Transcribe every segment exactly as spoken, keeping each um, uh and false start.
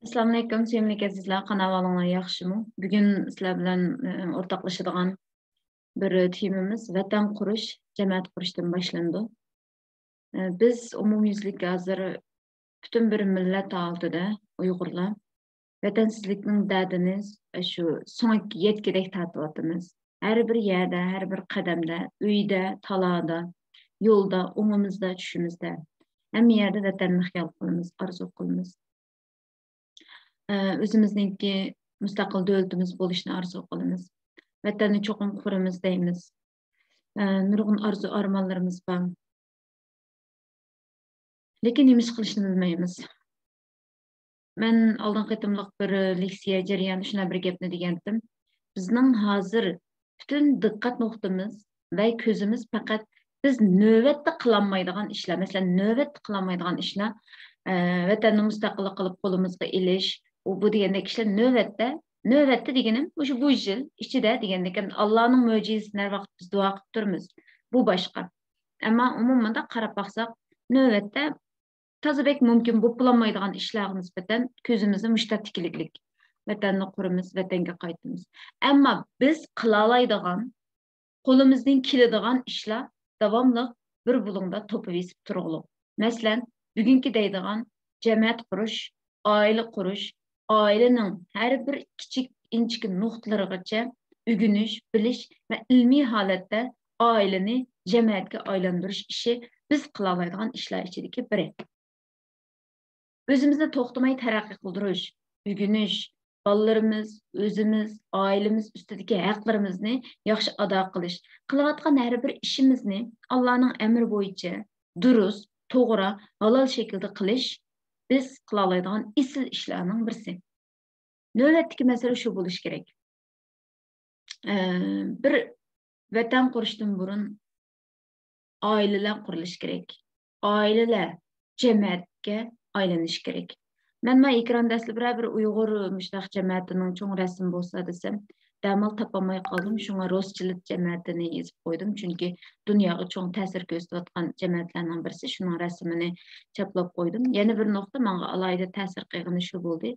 ئەسسالامۇئەلەيكۇم، سۆيۈملۈك ئەزىزلەر، قانداق ئەھۋالىڭلار، ياخشىمۇ؟ بۈگۈن سىلەر بىلەن، ئە، ئورتاقلىشىدىغان بىر تېمىمىز ۋەتەن قۇرۇش، جەمەت قۇرۇشتىن باشلىنىدۇ. ئە، بىز ئومۇميۈزلۈك ھازىر پۈتۈن بىر مىللەت ھالىتىدە ئۇيغۇرلار ۋەتەنسىزلىكنىڭ دەردىنى شۇ سۆڭەككە يەتكۈدەك تارتىۋاتىمىز. ھەر بىر يەردە، ھەر بىر قەدەمدە، ئۆيدە، تالادا، يولدا، ئوڭىمىزدا، چۈشىمىزدە، ھەممە يەردە ۋەتەننى خىيال قىلىمىز، ئارزۇ قىلىمىز. ئە، ئۆزىمىزنىڭكى مۇستەقىل دۆلىتىمىز بولۇشىنى ئارزۇ قىلىمىز. ۋەتەننى چوقۇم قۇرىمىز دەيمىز. ئە، نۇرغۇن ئارزۇ ئارمانلىرىمىز بار. لېكىن نېمە ئىش قىلىشنى بىلمەيمىز. مەن ئالدىنقى قېتىملىق بىر لېكسىيە جەريانىدا شۇنداق بىر گەپنى دېگەنتىم. بىزنىڭ ھازىر پۈتۈن دىققەت نۇقتىمىز ۋە كۆزىمىز پەقەت بىز نۆۋەتتە قىلالمايدىغان ئىشلار، مەسىلەن، نۆۋەتتە قىلالمايدىغان ئىشلار، ئە، ۋەتەننى مۇستەقىل قىلىپ قولىمىزغا ئېلىش، ئۇ بۇ دېگەندەك ئىشلار نۆۋەتتە، نۆۋەتتە دېگىنىم مۇشۇ بۇ يىل ئىچىدە دېگەندەك، ئاللانىڭ مۆجىزىسى ھەر ۋاقىت بىز دۇئا قىلىپ تۇرىمىز. بۇ باشقا. ئەمما ئومۇمەن قاراپ باقساق، نۆۋەتتە تازا بەك مۇمكىن بولۇپ بولالمايدىغان ئىشلارغا نىسبەتەن كۆزىمىزنى مۇشۇنداق تىكىلىگلىك. ۋەتەننى قۇرىمىز، ۋەتەنگە قايتىمىز. ئەمما بىز قىلالايدىغان، قولىمىزدىن كېلىدىغان ئىشلار داۋاملىق بىر بۇلۇڭدا توپىۋېسىپ تۇرغۇلۇق. مەسىلەن، بۈگۈنكى دەيدىغان جەمەت قۇرۇش، ئائىلە قۇرۇش، ئائىلىنىڭ ھەر بىر كىچىك ئىنچىكە نۇقتىلىرىغىچە ئۆگىنىش، بىلىش ۋە ئىلمىي ھالەتتە ئائىلىنى جەمەتكە ئايلاندۇرۇش ئىشى بىز قىلالايدىغان ئىشلار ئىچىدىكى بىرى. ئۆزىمىزنى توختىماي تەرەققىي قىلدۇرۇش، ئۆگىنىش، بالىلىرىمىز، ئۆزىمىز، ئائىلىمىز ئۈستىدىكى ھەقلىرىمىزنى ياخشى ئادا قىلىش، قىلىۋاتقان ھەر بىر ئىشىمىزنى ئاللانىڭ ئەمرى بويىچە دۇرۇس، توغرا، ھالال شەكىلدە قىلىش بىز قىلالايدىغان ئېسىل ئىشلارنىڭ بىرسى. نۆۋەتتىكى مەسىلە شۇ بولۇشى كېرەك. ئە، بىر ۋەتەن قۇرۇشتىن بۇرۇن ئائىلىلەر قۇرۇلۇشى كېرەك. ئائىلىلەر جەمەتكە ئايلىنىشى كېرەك. مەن مانا ئېكراندا ئەسلى بىرەر بىر ئۇيغۇر مۇشۇنداق جەمەتىنىڭ چوڭ رەسىمى بولسا دېسەم، دەمال تاپالماي قالدىم. شۇڭا روسچىلىت جەمەتىنى يېزىپ قويدۇم. چۈنكى دۇنياغا چوڭ تەسىر كۆرسىتىۋاتقان جەمەتلەرنىڭ بىرسى. شۇنىڭ رەسىمىنى چاپلاپ قويدۇم. يەنە بىر نۇقتا، ماڭا ئالاھىدە تەسىر قىلغىنى شۇ بولدى.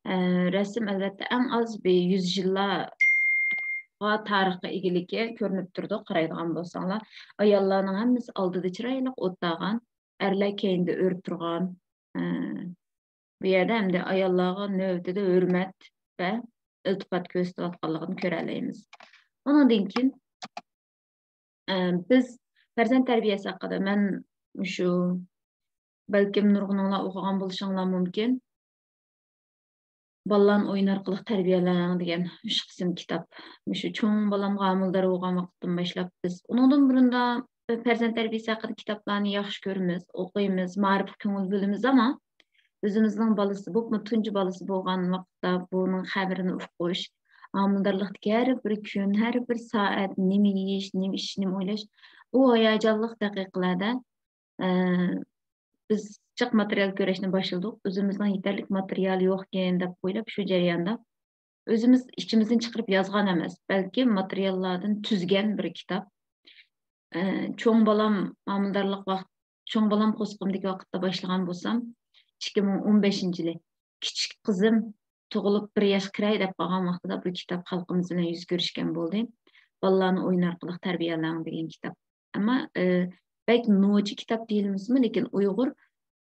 ئە، رەسىم، ئەلۋەتتە، ئەڭ ئاز بىر يۈز يىللارغا تارىخقا ئىگىلىكى كۆرۈنۈپ تۇرىدۇ، قارايدىغان بولساڭلار. ئاياللارنىڭ ھەممىسى ئالدىدا چىرايلىق ئولتۇرغان، ئەرلەر كەينىدە ئۆرە تۇرغان. ئە، بۇ يەردە ئەمدى ئاياللارغا نۆۋىتىدە ھۆرمەت ۋە ئىلتىپات كۆرسىتىۋاتقانلىقىنى كۆرەلەيمىز. ئۇنىڭدىن كېيىن، ئە، بىز پەرزەنت تەربىيەسى ھەققىدە مەن مۇشۇ، بەلكىم نۇرغۇنۇڭلار ئوقۇغان بولۇشۇڭلار مۇمكىن. بالىلارنى ئويۇن ئارقىلىق تەربىيەلەڭ دېگەن ئۈچ قىسىم كىتاب. مۇشۇ چوڭ بالامغا ھامىلىدار بولغان ۋاقىتتىن باشلاپ بىز ئۇنىڭدىن بۇرۇندا پەرزەنت تەربىيەسى ھەققىدە كىتابلارنى ياخشى كۆرىمىز، ئوقۇيمىز، مائارىپقا كۆڭۈل بۆلىمىز، ئەمما ئۆزىمىزنىڭ بالىسى، بولۇپمۇ تۇنجى بالىسى بولغان ۋاقىتتا بۇنىڭ خەۋىرىنى ئۇقۇش، ھامىلىدارلىقتىكى ھەر بىر كۈن، ھەر بىر سائەت نېمە يېيىش، نېمە ئىچىش، نېمە ئويلاش، ئۇ ھاياجانلىق دەقىقىلەردە ئە، بىز جىق ماتېرىيال كۆرۈشنى باشلىدۇق. ئۆزىمىزنىڭ يېتەرلىك ماتېرىيالى يوقكەن دەپ ئويلاپ، شۇ جەرياندا ئۆزىمىز ئىچىمىزدىن چىقىرىپ يازغان ئەمەس، بەلكى ماتېرىياللاردىن تۈزگەن بىر كىتاب. ئە، چوڭ بالام ھامىلىدارلىق ۋاقىت، چوڭ بالام قورسىقىمدىكى ۋاقىتتا باشلىغان بولسام، ئىككى مىڭ ئون بەشىنچى يىلى كىچىك قىزىم تۇغۇلۇپ بىر ياشقا كىرەي دەپ قالغان ۋاقتىدا بۇ كىتاب خەلقىمىز بىلەن يۈز كۆرۈشكەن بولدى. بالىلارنى ئويۇن ئارقىلىق تەربىيەلەڭ دېگەن كىتاب. ئەمما، ئى، بەك نوچى كىتاب دېيىلمىسىمۇ، لېكىن ئۇيغۇر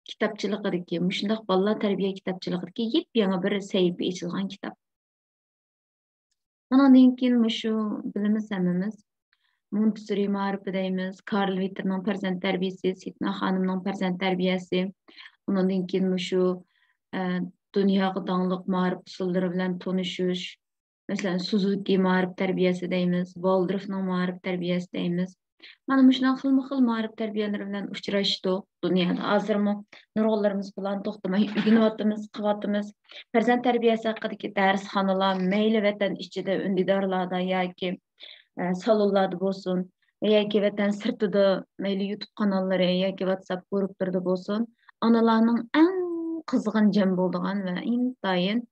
كىتابچىلىقىدىكى، مۇشۇنداق بالىلار تەربىيە كىتابچىلىقىدىكى يېپيېڭى بىر سەھىپە ئېچىلغان كىتاب. ئۇنىڭدىن كېيىن مۇشۇ بىلىمىز ھەممىمىز، مونتېسسورى مائارىپى دەيمىز، كارل ۋىتتېرنىڭ پەرزەنت تەربىيەسى، سېتنا خانىمنىڭ پەرزەنت تەربىيەسى، ئۇنىڭدىن كېيىن مۇشۇ، ئە، دۇنياغا داڭلىق مائارىپ ئۇسۇللىرى بىلەن تونۇشۇش، مەسىلەن، سۇزۇكى مائارىپ تەربىيەسى دەيمىز، ۋالدروفنىڭ مائارىپ تەربىيەسى دەيمىز. مانا مۇشۇنداق خىلمۇ خىل مائارىپ تەربىيەلىرى بىلەن ئۇچراشتۇق دۇنيادا. ھازىرمۇ نۇرغۇنلىرىمىز بۇلارنى توختىماي ئۆگىنىۋاتىمىز، قىلىۋاتىمىز. پەرزەنت تەربىيەسى ھەققىدىكى دەرسخانىلار مەيلى ۋەتەن ئىچىدە ئۈندىدارلاردا ياكى، ئە، سالونلاردا بولسۇن، ياكى ۋەتەن سىرتىدا، مەيلى يۇتۇپ قاناللىرى ياكى ۋاتساپ گۇرۇپپىلىرىدا بولسۇن، ئانىلارنىڭ ئەڭ قىزغىن جەم بولىدىغان ۋە ئىنتايىن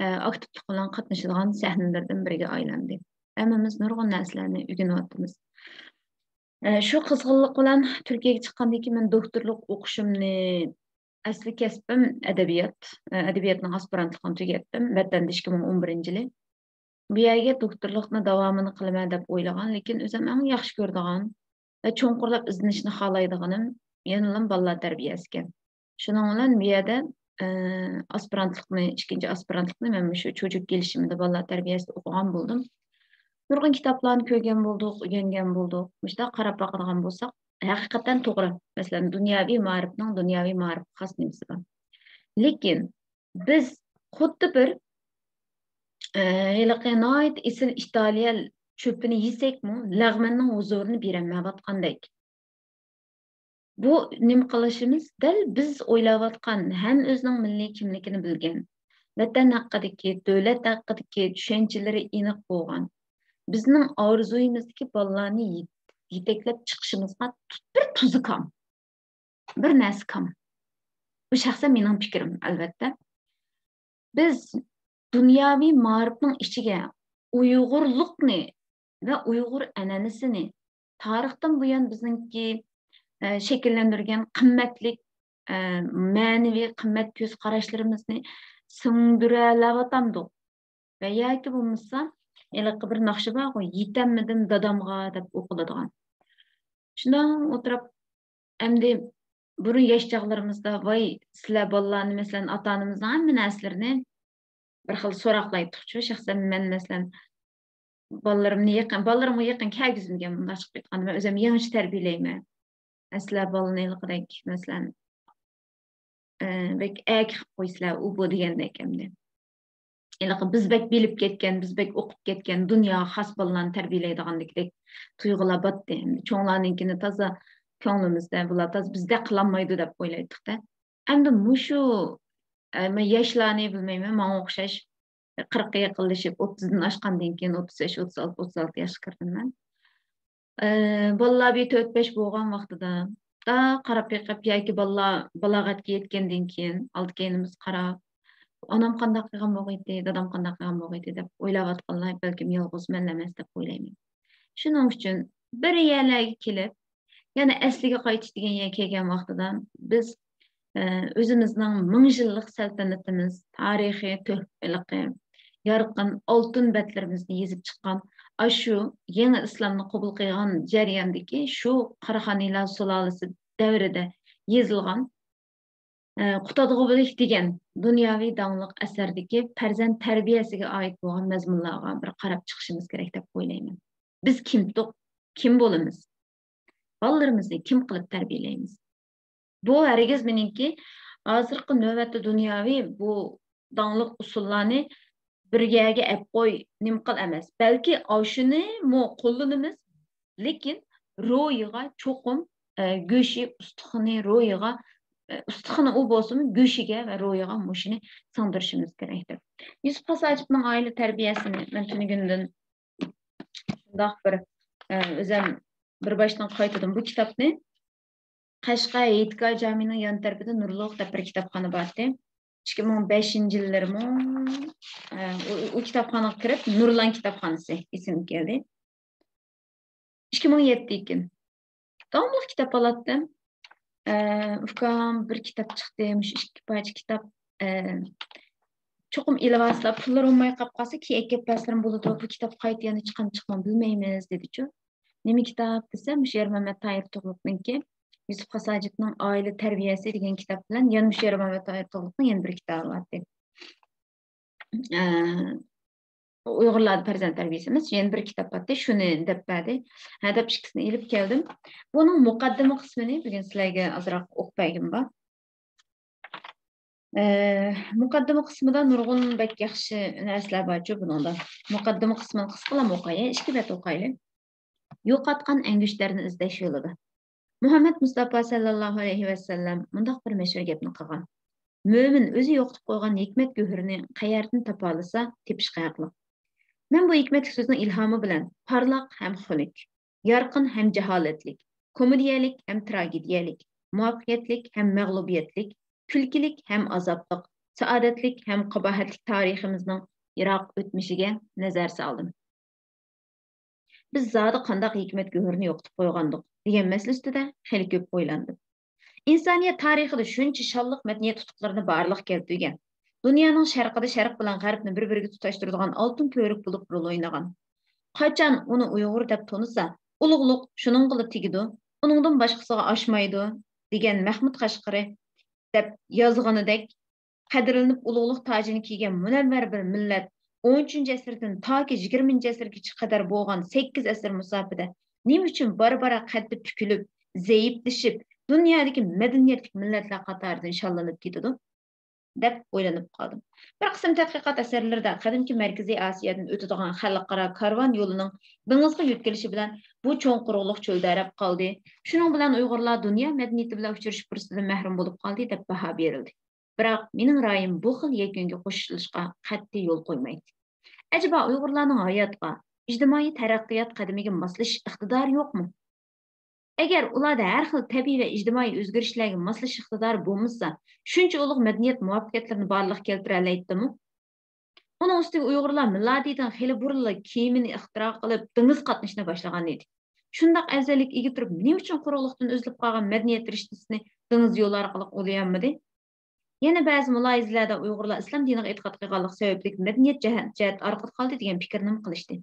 ئاكتىپلىق بىلەن قاتنىشىدىغان سەھنىلىرىدىن بىرىگە ئايلاندى. ھەممىمىز نۇرغۇن نەرسىلەرنى ئۆگىنىۋاتىمىز. شۇ قىزغىنلىق بىلەن تۈركىيەگە چىققاندىن كېيىن مەن دوكتورلۇق ئوقۇشۇمنى ئەسلى كەسپىم ئەدەبىيات، ئەدەبىياتنىڭ ئاسپىرانتلىقىنى تۈگەتتىم، ۋەتەندە ئىككى مىڭ ئون بىرىنچى يىلى. بۇ يەرگە دوكتورلۇقنى داۋامىنى قىلىمەن دەپ ئويلىغان، لېكىن ئۆزۈم ئەڭ ياخشى كۆرىدىغان ۋە چوڭقۇرلاپ ئىزدىنىشنى خالايدىغىنىم يەنىلا بالىلار تەربىيەسى ئىكەن. شۇنىڭ بىلەن بۇ يەردە، ئە، ئاسپىرانتلىقنى، ئىككىنچى ئاسپىرانتلىقنى مەن مۇشۇ چوجۇ كېلىشىمىدا بالىلار تەربىيەسىدە ئوقۇغان بولدۇم. نۇرغۇن كىتابلارنى كۆرگەن بولدۇق، ئۆگەنگەن بولدۇق. مۇشۇنداق قاراپ باقىدىغان بولساق، ھەقىقەتەن توغرا. مەسىلەن، دۇنياۋى مائارىپنىڭ دۇنياۋى مائارىپقا خاس نېمىسى بار. لېكىن بىز خۇددى بىر، ئە، ھېلىقى ناھايىتى ئېسىل ئىتالىيە چۆپىنى يېسەكمۇ، لەغمەننىڭ ھۇزۇرىنى بېرەلمەيۋاتقاندەك. بۇ نېمە قىلىشىمىز دەل بىز ئويلاۋاتقان، ھەم ئۆزىنىڭ مىللىي كىملىكىنى بىلگەن، ۋەتەن ھەققىدىكى، دۆلەت ھەققىدىكى چۈشەنچىلىرى ئېنىق بولغان، بىزنىڭ ئارزۇيىمىزدىكى بالىلارنى يېت-، يېتەكلەپ چىقىشىمىزغا بىر تۇزۇكام، بىر نەرسە كام. بۇ شەخسەن مېنىڭ پىكرىم، ئەلۋەتتە. بىز دۇنياۋى مائارىپنىڭ ئىچىگە ئۇيغۇرلۇقنى ۋە ئۇيغۇر ئەنئەنىسىنى، تارىختىن بۇيان بىزنىڭكى، ئە، شەكىللەندۈرگەن قىممەتلىك، ئە، مەنىۋى قىممەت كۆز قاراشلىرىمىزنى سىڭدۈرەلەۋاتامدۇق؟ ۋە ياكى بولمىسا، ھېلىقى بىر ناخشا بارغۇ، «يېتەلمىدىم دادامغا» دەپ ئوقۇلىدىغان. شۇنداق ئولتۇرۇپ، ئەمدى بۇرۇن ياش چاغلىرىمىزدا، ۋاي، سىلەر بالىلارنى، مەسىلەن، ئاتا-ئانىمىزنىڭ ھەممە نەرسىلىرىنى بىر خىل سوراقلايتتۇقچۇ. شەخسەن مەن، مەسىلەن، بالىلىرىمنى يېقىن، بالىلىرىمغا يېقىن كەلگۈزمىگەن، مۇنداق چىقىپ كېتىدىغان، مەن ئۆزۈم يېڭىچە تەربىيەلەيمەن. سىلەر بالىنى ھېلىقىدەك، مەسىلەن، ئە، بەك ئەركە قىلىپ قويىسىلەر، ئۇ بۇ دېگەندەك ئەمدى. ھېلىقى بىز بەك بىلىپ كەتكەن، بىز بەك ئوقۇپ كەتكەن، دۇنياغا خاس بالىلارنى تەربىيەلەيدىغاندىكىدەك تۇيغۇلار بارتتى. ئەمدى چوڭلارنىڭكىنى تازا كۆڭلىمىزدە، بۇلار تازا بىزدەك قىلالمايدۇ دەپ ئويلايتتۇق-دە. ئەمدى مۇشۇ، ئە، مەن ياشلارنى بىلمەيمەن، ماڭا ئوخشاش قىرىققا يېقىنلىشىپ، ئوتتۇزدىن ئاشقاندىن كېيىن، ئوتتۇز بەش، ئوتتۇز ئالتە، ئوتتۇز ئالتە ياشقا كىردىم مەن. ئى، بالىلار بىر تۆت بەش بولغان ۋاقتىدا، دا قاراپ بېقىپ ياكى بالىلار بالاغەتكە يەتكەندىن كېيىن، ئالدى كەينىمىزگە قاراپ، «ئانام قانداق قىلغان بولغىيتى، دادام قانداق قىلغان بولغىيتى» دەپ ئويلاۋاتقانلار بەلكىم يالغۇز مەنلا ئەمەس دەپ ئويلايمەن. شۇنىڭ ئۈچۈن بىر يەرلەرگە كېلىپ، يەنە ئەسلىگە قايتىش دېگەن يەرگە كەلگەن ۋاقتىدا، بىز ئۆزىمىزنىڭ مىڭ يىللىق سەلتەنىتىمىز، تارىخىي تۆھپىلىقى، يارقىن ئالتۇن بەتلىرىمىزنى يېزىپ چىققان ئاشۇ يېڭى ئىسلامنى قوبۇل قىلغان جەرياندىكى شۇ قاراخان ھىلال سۇلالىسى دەۋرىدە يېزىلغان، ئە، قۇتادغۇبىلىك دېگەن دۇنياۋى داڭلىق ئەسەردىكى پەرزەنت تەربىيەسىگە ئائىت بولغان مەزمۇنلارغا بىر قاراپ چىقىشىمىز كېرەك دەپ ئويلايمەن. بىز كىمدۇق؟ كىم بولىمىز؟ بالىلىرىمىزنى كىم قىلىپ تەربىيەلەيمىز؟ بۇ ھەرگىز مېنىڭكى ھازىرقى نۆۋەتتە دۇنياۋى بۇ داڭلىق ئۇسۇللارنى بىر يەرگە ئەپ قوي، نېمە قىل ئەمەس. بەلكى ئاشۇنىمۇ قوللىنىمىز، لېكىن روھىغا چوقۇم، ئە، گۆشى، ئۇستىخىنى، روھىغا، ئە، ئۇستىخىنى ئۇ بولسىمۇ، گۆشىگە ۋە روھىغا مۇشۇنى سىڭدۈرۈشىمىز كېرەكتۇر. يۈسۈپ خاس ھاجىپنىڭ ئائىلە تەربىيەسىنى مەن تۈنۈگۈندىن شۇنداق بىر، ئە، ئۆزەم بىر باشتىن قايتىدىم. بۇ كىتابنى قەشقەر ھېيتگاھ جامىنىڭ يان تەرىپىدە نۇرلۇق دەپ بىر كىتابخانا بارتى. ئىككى مىڭ بەشىنچى يىللىرىمۇ، ئە، ئۇ، ئۇ كىتابخانىغا كىرىپ، نۇرلان كىتابخانىسى ئېسىمگە كەلدى. ئىككى مىڭ يەتتە ئىكەن. داۋاملىق كىتاب ئالاتتىم. ئە، ئۇكام، بىر كىتاب چىقتى، مۇشۇ ئىككى پارچە كىتاب، ئە، چوقۇم ئېلىۋالسىلا، پۇللىرى بولماي قاپ قالسا، كېيىن ئەكەپ بەرسىلىمۇ بولىدۇ، بۇ كىتاب قايتا يەنە چىقامدۇ، چىقمامدۇ بىلمەيمىز، دېدىچۇ. نېمە كىتاب دېسەم، مۇشۇ يەر مەمەت تاھىر تۇغلۇقنىڭكى يۈسۈپ خاس ھاجىپنىڭ ئائىلە تەربىيەسى دېگەن كىتاب بىلەن يەنە مۇشۇ يەر مەمەت تاھىر تۇغلۇقنىڭ يەنە بىر كىتابى بارتى. ئە، ئۇيغۇرلاردا پەرزەنت تەربىيەسى ئەمەس، يەنە بىر كىتاب بارتى، شۇنى دەپ بەردى. ھە دەپ ئىككىسىنى ئېلىپ كەلدىم. بۇنىڭ مۇقەددىمە قىسمىنى بۈگۈن سىلەرگە ئازراق ئوقۇپ بەرگۈم بار. ئە، مۇقەددىمە قىسمىدا نۇرغۇن بەك ياخشى نەرسىلەر بارچۇ بۇنىڭدا. مۇقەددىمە قىسمىنى قىسقىلا ئوقاي، ئىككى بەت ئوقايلى. يوقاتقان ئەڭگۈشتەرنى ئىزدەش يولىدا. مۇھەممەد مۇستاپا سەللەللاھۇ ئەلەيھى ۋەسەللەم مۇنداق بىر مەشھۇر گەپنى قىلغان: «مۆمىن ئۆزى يوقىتىپ قويغان ھېكمەت گۆھىرىنى قەيەردىن تاپالىسا، تېپىشقا ھەقلىق.» مەن بۇ ھېكمەتلىك سۆزنىڭ ئىلھامى بىلەن پارلاق ھەم خۇنۈك، يارقىن ھەم جاھالەتلىك، كومېدىيەلىك ھەم تراگېدىيەلىك، مۇۋەپپەقىيەتلىك ھەم مەغلۇبىيەتلىك، كۈلكىلىك ھەم ئازابلىق، سائادەتلىك ھەم قاباھەتلىك تارىخىمىزنىڭ يىراق ئۆتمۈشىگە نەزەر سالدىم. بىز زادى قانداق ھېكمەت گۆھىرىنى يوقىتىپ قويغاندۇق دېگەن مەسىلە ئۈستىدە خېلى كۆپ ئويلاندىم. ئىنسانىيەت تارىخىدا شۇنچە شانلىق مەدەنىيەت ئۇتۇقلىرىنى بارلىققا كەلتۈرگەن. دۇنيانىڭ شەرقىدە شەرق بىلەن غەربنى بىر-بىرىگە تۇتاشتۇرىدىغان ئالتۇن كۆۋرۈك بولۇپ رول ئوينىغان. قاچان ئۇنى ئۇيغۇر دەپ تونۇسا، ئۇلۇغلۇق شۇنىڭغىلا تېگىدۇ، ئۇنىڭدىن باشقىسىغا ئاشمايدۇ، دېگەن مەخمۇت قەشقىرى دەپ يازغىنىدەك، قەدىرلىنىپ ئۇلۇغلۇق تاجىنى كىيگەن مۇنەۋۋەر بىر مىللەت ئون ئۈچىنچى ئەسىردىن تاكى يىگىرمىنچى ئەسىرگىچە قەدەر بولغان سەككىز ئەسىر مۇساپىدە نېمە ئۈچۈن بارا-بارا قەددى پۈكۈلۈپ، زەئىپلىشىپ، دۇنيادىكى مەدەنىيەتلىك مىللەتلەر قاتارىدىن شاللىنىپ كېتىدۇ؟ دەپ ئويلىنىپ قالدىم. بىر قىسىم تەتقىقات ئەسەرلىرىدە قەدىمكى مەركىزىي ئاسىيادىن ئۆتىدىغان خەلقئارا كارۋان يولىنىڭ دېڭىزغا يۆتكىلىشى بىلەن بۇ چوڭ قۇرۇقلۇق چۆلدەرەپ قالدى. شۇنىڭ بىلەن ئۇيغۇرلار دۇنيا مەدەنىيىتى بىلەن ئۇچرىشىش پۇرسىتىدىن مەھرۇم بولۇپ قالدى، دەپ باھا بېرىلدى. بىراق مېنىڭ رايىم بۇ خىل يەكۈنگە قوشۇلۇشقا قەتئىي يول قويمايتتى. ئەجەبا ئۇيغۇرلارنىڭ ھاياتقا، ئىجتىمائىي تەرەققىيات قەدىمىگە ماسلىشىش ئىقتىدارى يوقمۇ؟ ئەگەر ئۇلاردا ھەر خىل تەبىئىي ۋە ئىجتىمائىي ئۆزگىرىشلەرگە ماسلىشىش ئىقتىدارى بولمىسا، شۇنچە ئۇلۇغ مەدەنىيەت مۇۋەپپەقىيەتلىرىنى بارلىققا كەلتۈرەلەيتتىمۇ؟ ئۇنىڭ ئۈستىگە ئۇيغۇرلار مىلادىدىن خېلى بۇرۇنلا كېمىنى ئىختىرا قىلىپ، دېڭىز قاتنىشىنى باشلىغان ئىدى. شۇنداق ئەۋزەللىككە ئىگە تۇرۇپ، نېمە ئۈچۈن قۇرۇقلۇقتىن ئۈزۈلۈپ قالغان مەدەنىيەت رىشتىسىنى دېڭىز يولى ئارقىلىق ئۇلىيالمىدى؟ يەنە بەزى مۇلاھىزىلەردە ئۇيغۇرلار ئىسلام دىنىغا ئېتىقاد قىلغانلىقى سەۋەبلىك مەدەنىيەت جەھەت، جەھەتتە ئارقىدا قالدى دېگەن پىكىرنىمۇ قىلىشتى.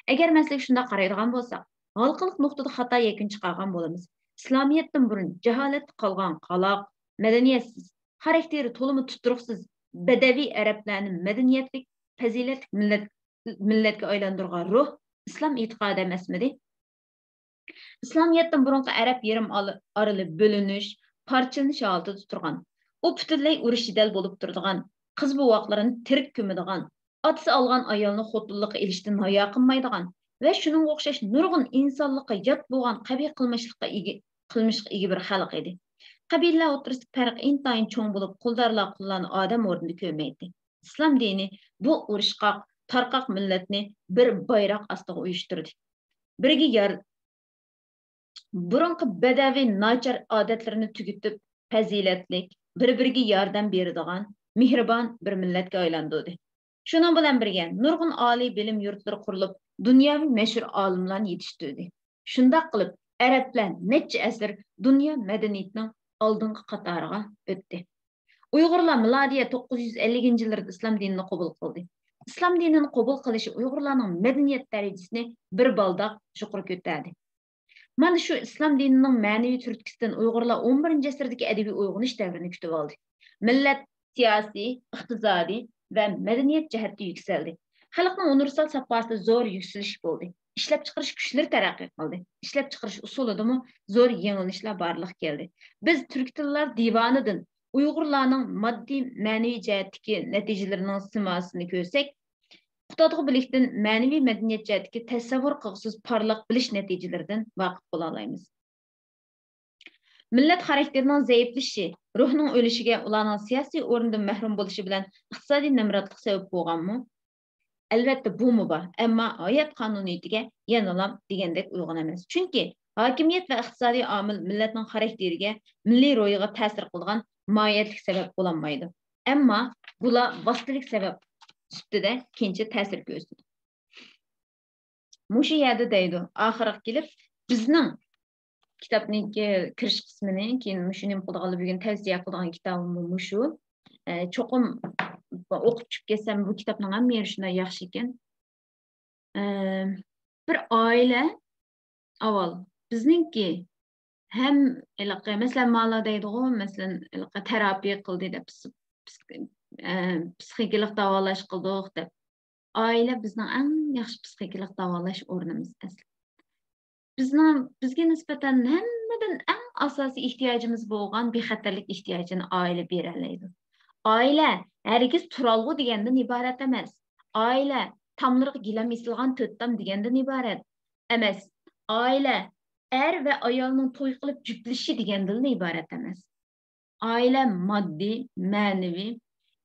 ئەگەر مەسىلىگە شۇنداق قارايدىغان بولساق، ھالقىلىق نۇقتىدا خاتا يەكۈن چىقارغان بولىمىز. ئىسلامىيەتتىن بۇرۇن جاھالەتتە قالغان قالاق، مەدەنىيەتسىز، خاراكتېرى تولىمۇ تۇتۇرۇقسىز بەدەۋىي ئەرەبلەرنى مەدەنىيەتلىك، پەزىلەتلىك مىللەت، مىللەتكە ئايلاندۇرغان روھ ئىسلام ئېتىقادى ئەمەسمىدى؟ ئىسلامىيەتتىن بۇرۇنقى ئەرەب يېرىم ئال-، ئارىلى بۆلۈنۈش، پارچىلىنىش ھالىتىدە تۇرغان. ئۇ پۈتۈنلەي ئۇرۇش-جېدەل بولۇپ تۇرىدىغان، قىز-بوۋاقلىرىنى تىرىك كۆمىدىغان، ئاتىسى ئالغان ئايالنى خوتۇنلۇققا ئېلىشتىن ھايا قىلمايدىغان ۋە شۇنىڭغا ئوخشاش نۇرغۇن ئىنسانلىققا يات بولغان قەبىھ قىلمىشلىققا ئىگە، قىلمىشقا ئىگە بىر خەلق ئىدى. قەبىلىلەر ئوتتۇرىسىدا پەرق ئىنتايىن چوڭ بولۇپ، قۇلدارلار قۇللارنى ئادەم ئورنىدا كۆرمەيتتى. ئىسلام دىنى بۇ ئۇرۇشقاق، تارقاق مىللەتنى بىر بايراق ئاستىغا ئۇيۇشتۇردى. بىرگە يار-، بۇرۇنقى بەدەۋىي ناچار ئادەتلىرىنى تۈگىتىپ، پەزىلەتلىك، بىر-بىرىگە ياردەم بېرىدىغان، مېھرىبان بىر مىللەتكە ئايلاندۇردى. شۇنىڭ بىلەن بىرگە، نۇرغۇن ئالىي بىلىم يۇرتلىرى قۇرۇلۇپ، دۇنياۋى مەشھۇر ئالىملارنى يېتىشتۈردى. شۇنداق قىلىپ، ئەرەبلەر نەچچە ئەسىر دۇنيا مەدەنىيىتىنىڭ ئالدىنقى قاتارىغا ئۆتتى. ئۇيغۇرلار مىلادىيە توققۇز يۈز ئەللىكىنچى يىللىرىدا ئىسلام دىنىنى قوبۇل قىلدى. ئىسلام دىنىنى قوبۇل قىلىشى ئۇيغۇرلارنىڭ مەدەنىيەت دەرىجىسىنى بىر بالداق يۇقىرى كۆتەردى. مانا شۇ ئىسلام دىنىنىڭ مەنىۋى تۈرتكىسىدىن ئۇيغۇرلار ئون بىرىنچى ئەسىردىكى ئەدەبىي ئويغىنىش دەۋرىنى كۈتۈۋالدى. مىللەت سىياسىي، ئىقتىسادىي ۋە مەدەنىيەت جەھەتتە يۈكسەلدى. خەلقنىڭ ئۇنىۋېرسال ساپاسىدا زور يۈكسىلىش بولدى. ئىشلەپچىقىرىش كۈچلىرى تەرەققىي قىلدى. ئىشلەپچىقىرىش ئۇسۇلىدىمۇ زور يېڭىلىشلار بارلىققا كەلدى. بىز تۈركىي تىللار دىۋانىدىن ئۇيغۇرلارنىڭ ماددىي، مەنىۋى جەھەتتىكى نەتىجىلىرىنىڭ سىماسىنى كۆرسەك، قۇتادغۇ بىلىكتىن مەنىۋى مەدەنىيەت جەھەتتىكى تەسەۋۋۇر قىلغۇسىز پارلاق بىلىش نەتىجىلىرىدىن ۋاقىپ بولالايمىز. مىللەت خاراكتېرىنىڭ زەئىپلىشىشى، روھنىڭ ئۆلۈشىگە، ئۇلارنىڭ سىياسىي ئورنىدىن مەھرۇم بولۇشى بىلەن ئىقتىسادىي نامراتلىق سەۋەب بولغانمۇ؟ ئەلۋەتتە، بۇمۇ بار، ئەمما ھايات قانۇنىيىتىگە يەنىلا دېگەندەك ئۇيغۇن ئەمەس. چۈنكى ھاكىمىيەت ۋە ئىقتىسادىي ئامىل مىللەتنىڭ خاراكتېرىگە، مىللىي روھىغا تەسىر قىلىدىغان ماھىيەتلىك سەۋەب بولالمايدۇ. ئەمما بۇلار ۋاسىتىلىك سەۋەب سۈپىتىدە كېيىنچە تەسىر كۆرسىتىدۇ. مۇشۇ يەردە دەيدۇ، ئاخىرىغا كېلىپ، بىزنىڭ كىتابنىڭكى كىرىش قىسمىنى، كېيىن مۇشۇ نېمە قىلىدىغانلار، بۈگۈن تەۋسىيە قىلىدىغان كىتابىممۇ مۇشۇ. ئە، چوقۇم ئوقۇپ چۈشۈپ كەتسەم، بۇ كىتابنىڭ ھەممە يېرى شۇنداق ياخشى ئىكەن. ئە، بىر ئائىلە ئاۋۋال بىزنىڭكى ھەم ھېلىقى، مەسىلەن، مالا دەيدىغۇ، مەسىلەن، ھېلىقى تېراپىيە قىلدى دەپ، پس-، پس-، ئە، پسىخىكىلىق داۋالاش قىلدۇق دەپ. ئائىلە بىزنىڭ ئەڭ ياخشى پسىخىكىلىق داۋالاش ئورنىمىز ئەسلى. بىزنىڭ، بىزگە نىسبەتەن ھەممىدىن ئەڭ ئاساسىي ئېھتىياجىمىز بولغان بىخەتەرلىك ئېھتىياجىنى ئائىلە بېرەلەيدۇ. ئائىلە ھەرگىز تۇرالغۇ دېگەندىن ئىبارەت ئەمەس. ئائىلە تاملىرىغا گىلەم ئېسىلغان تۆت تام دېگەندىن ئىبارەت ئەمەس. ئائىلە ئەر ۋە ئايالنىڭ توي قىلىپ جۈپلىشىشى دېگەندىنلا ئىبارەت ئەمەس. ئائىلە ماددىي، مەنىۋى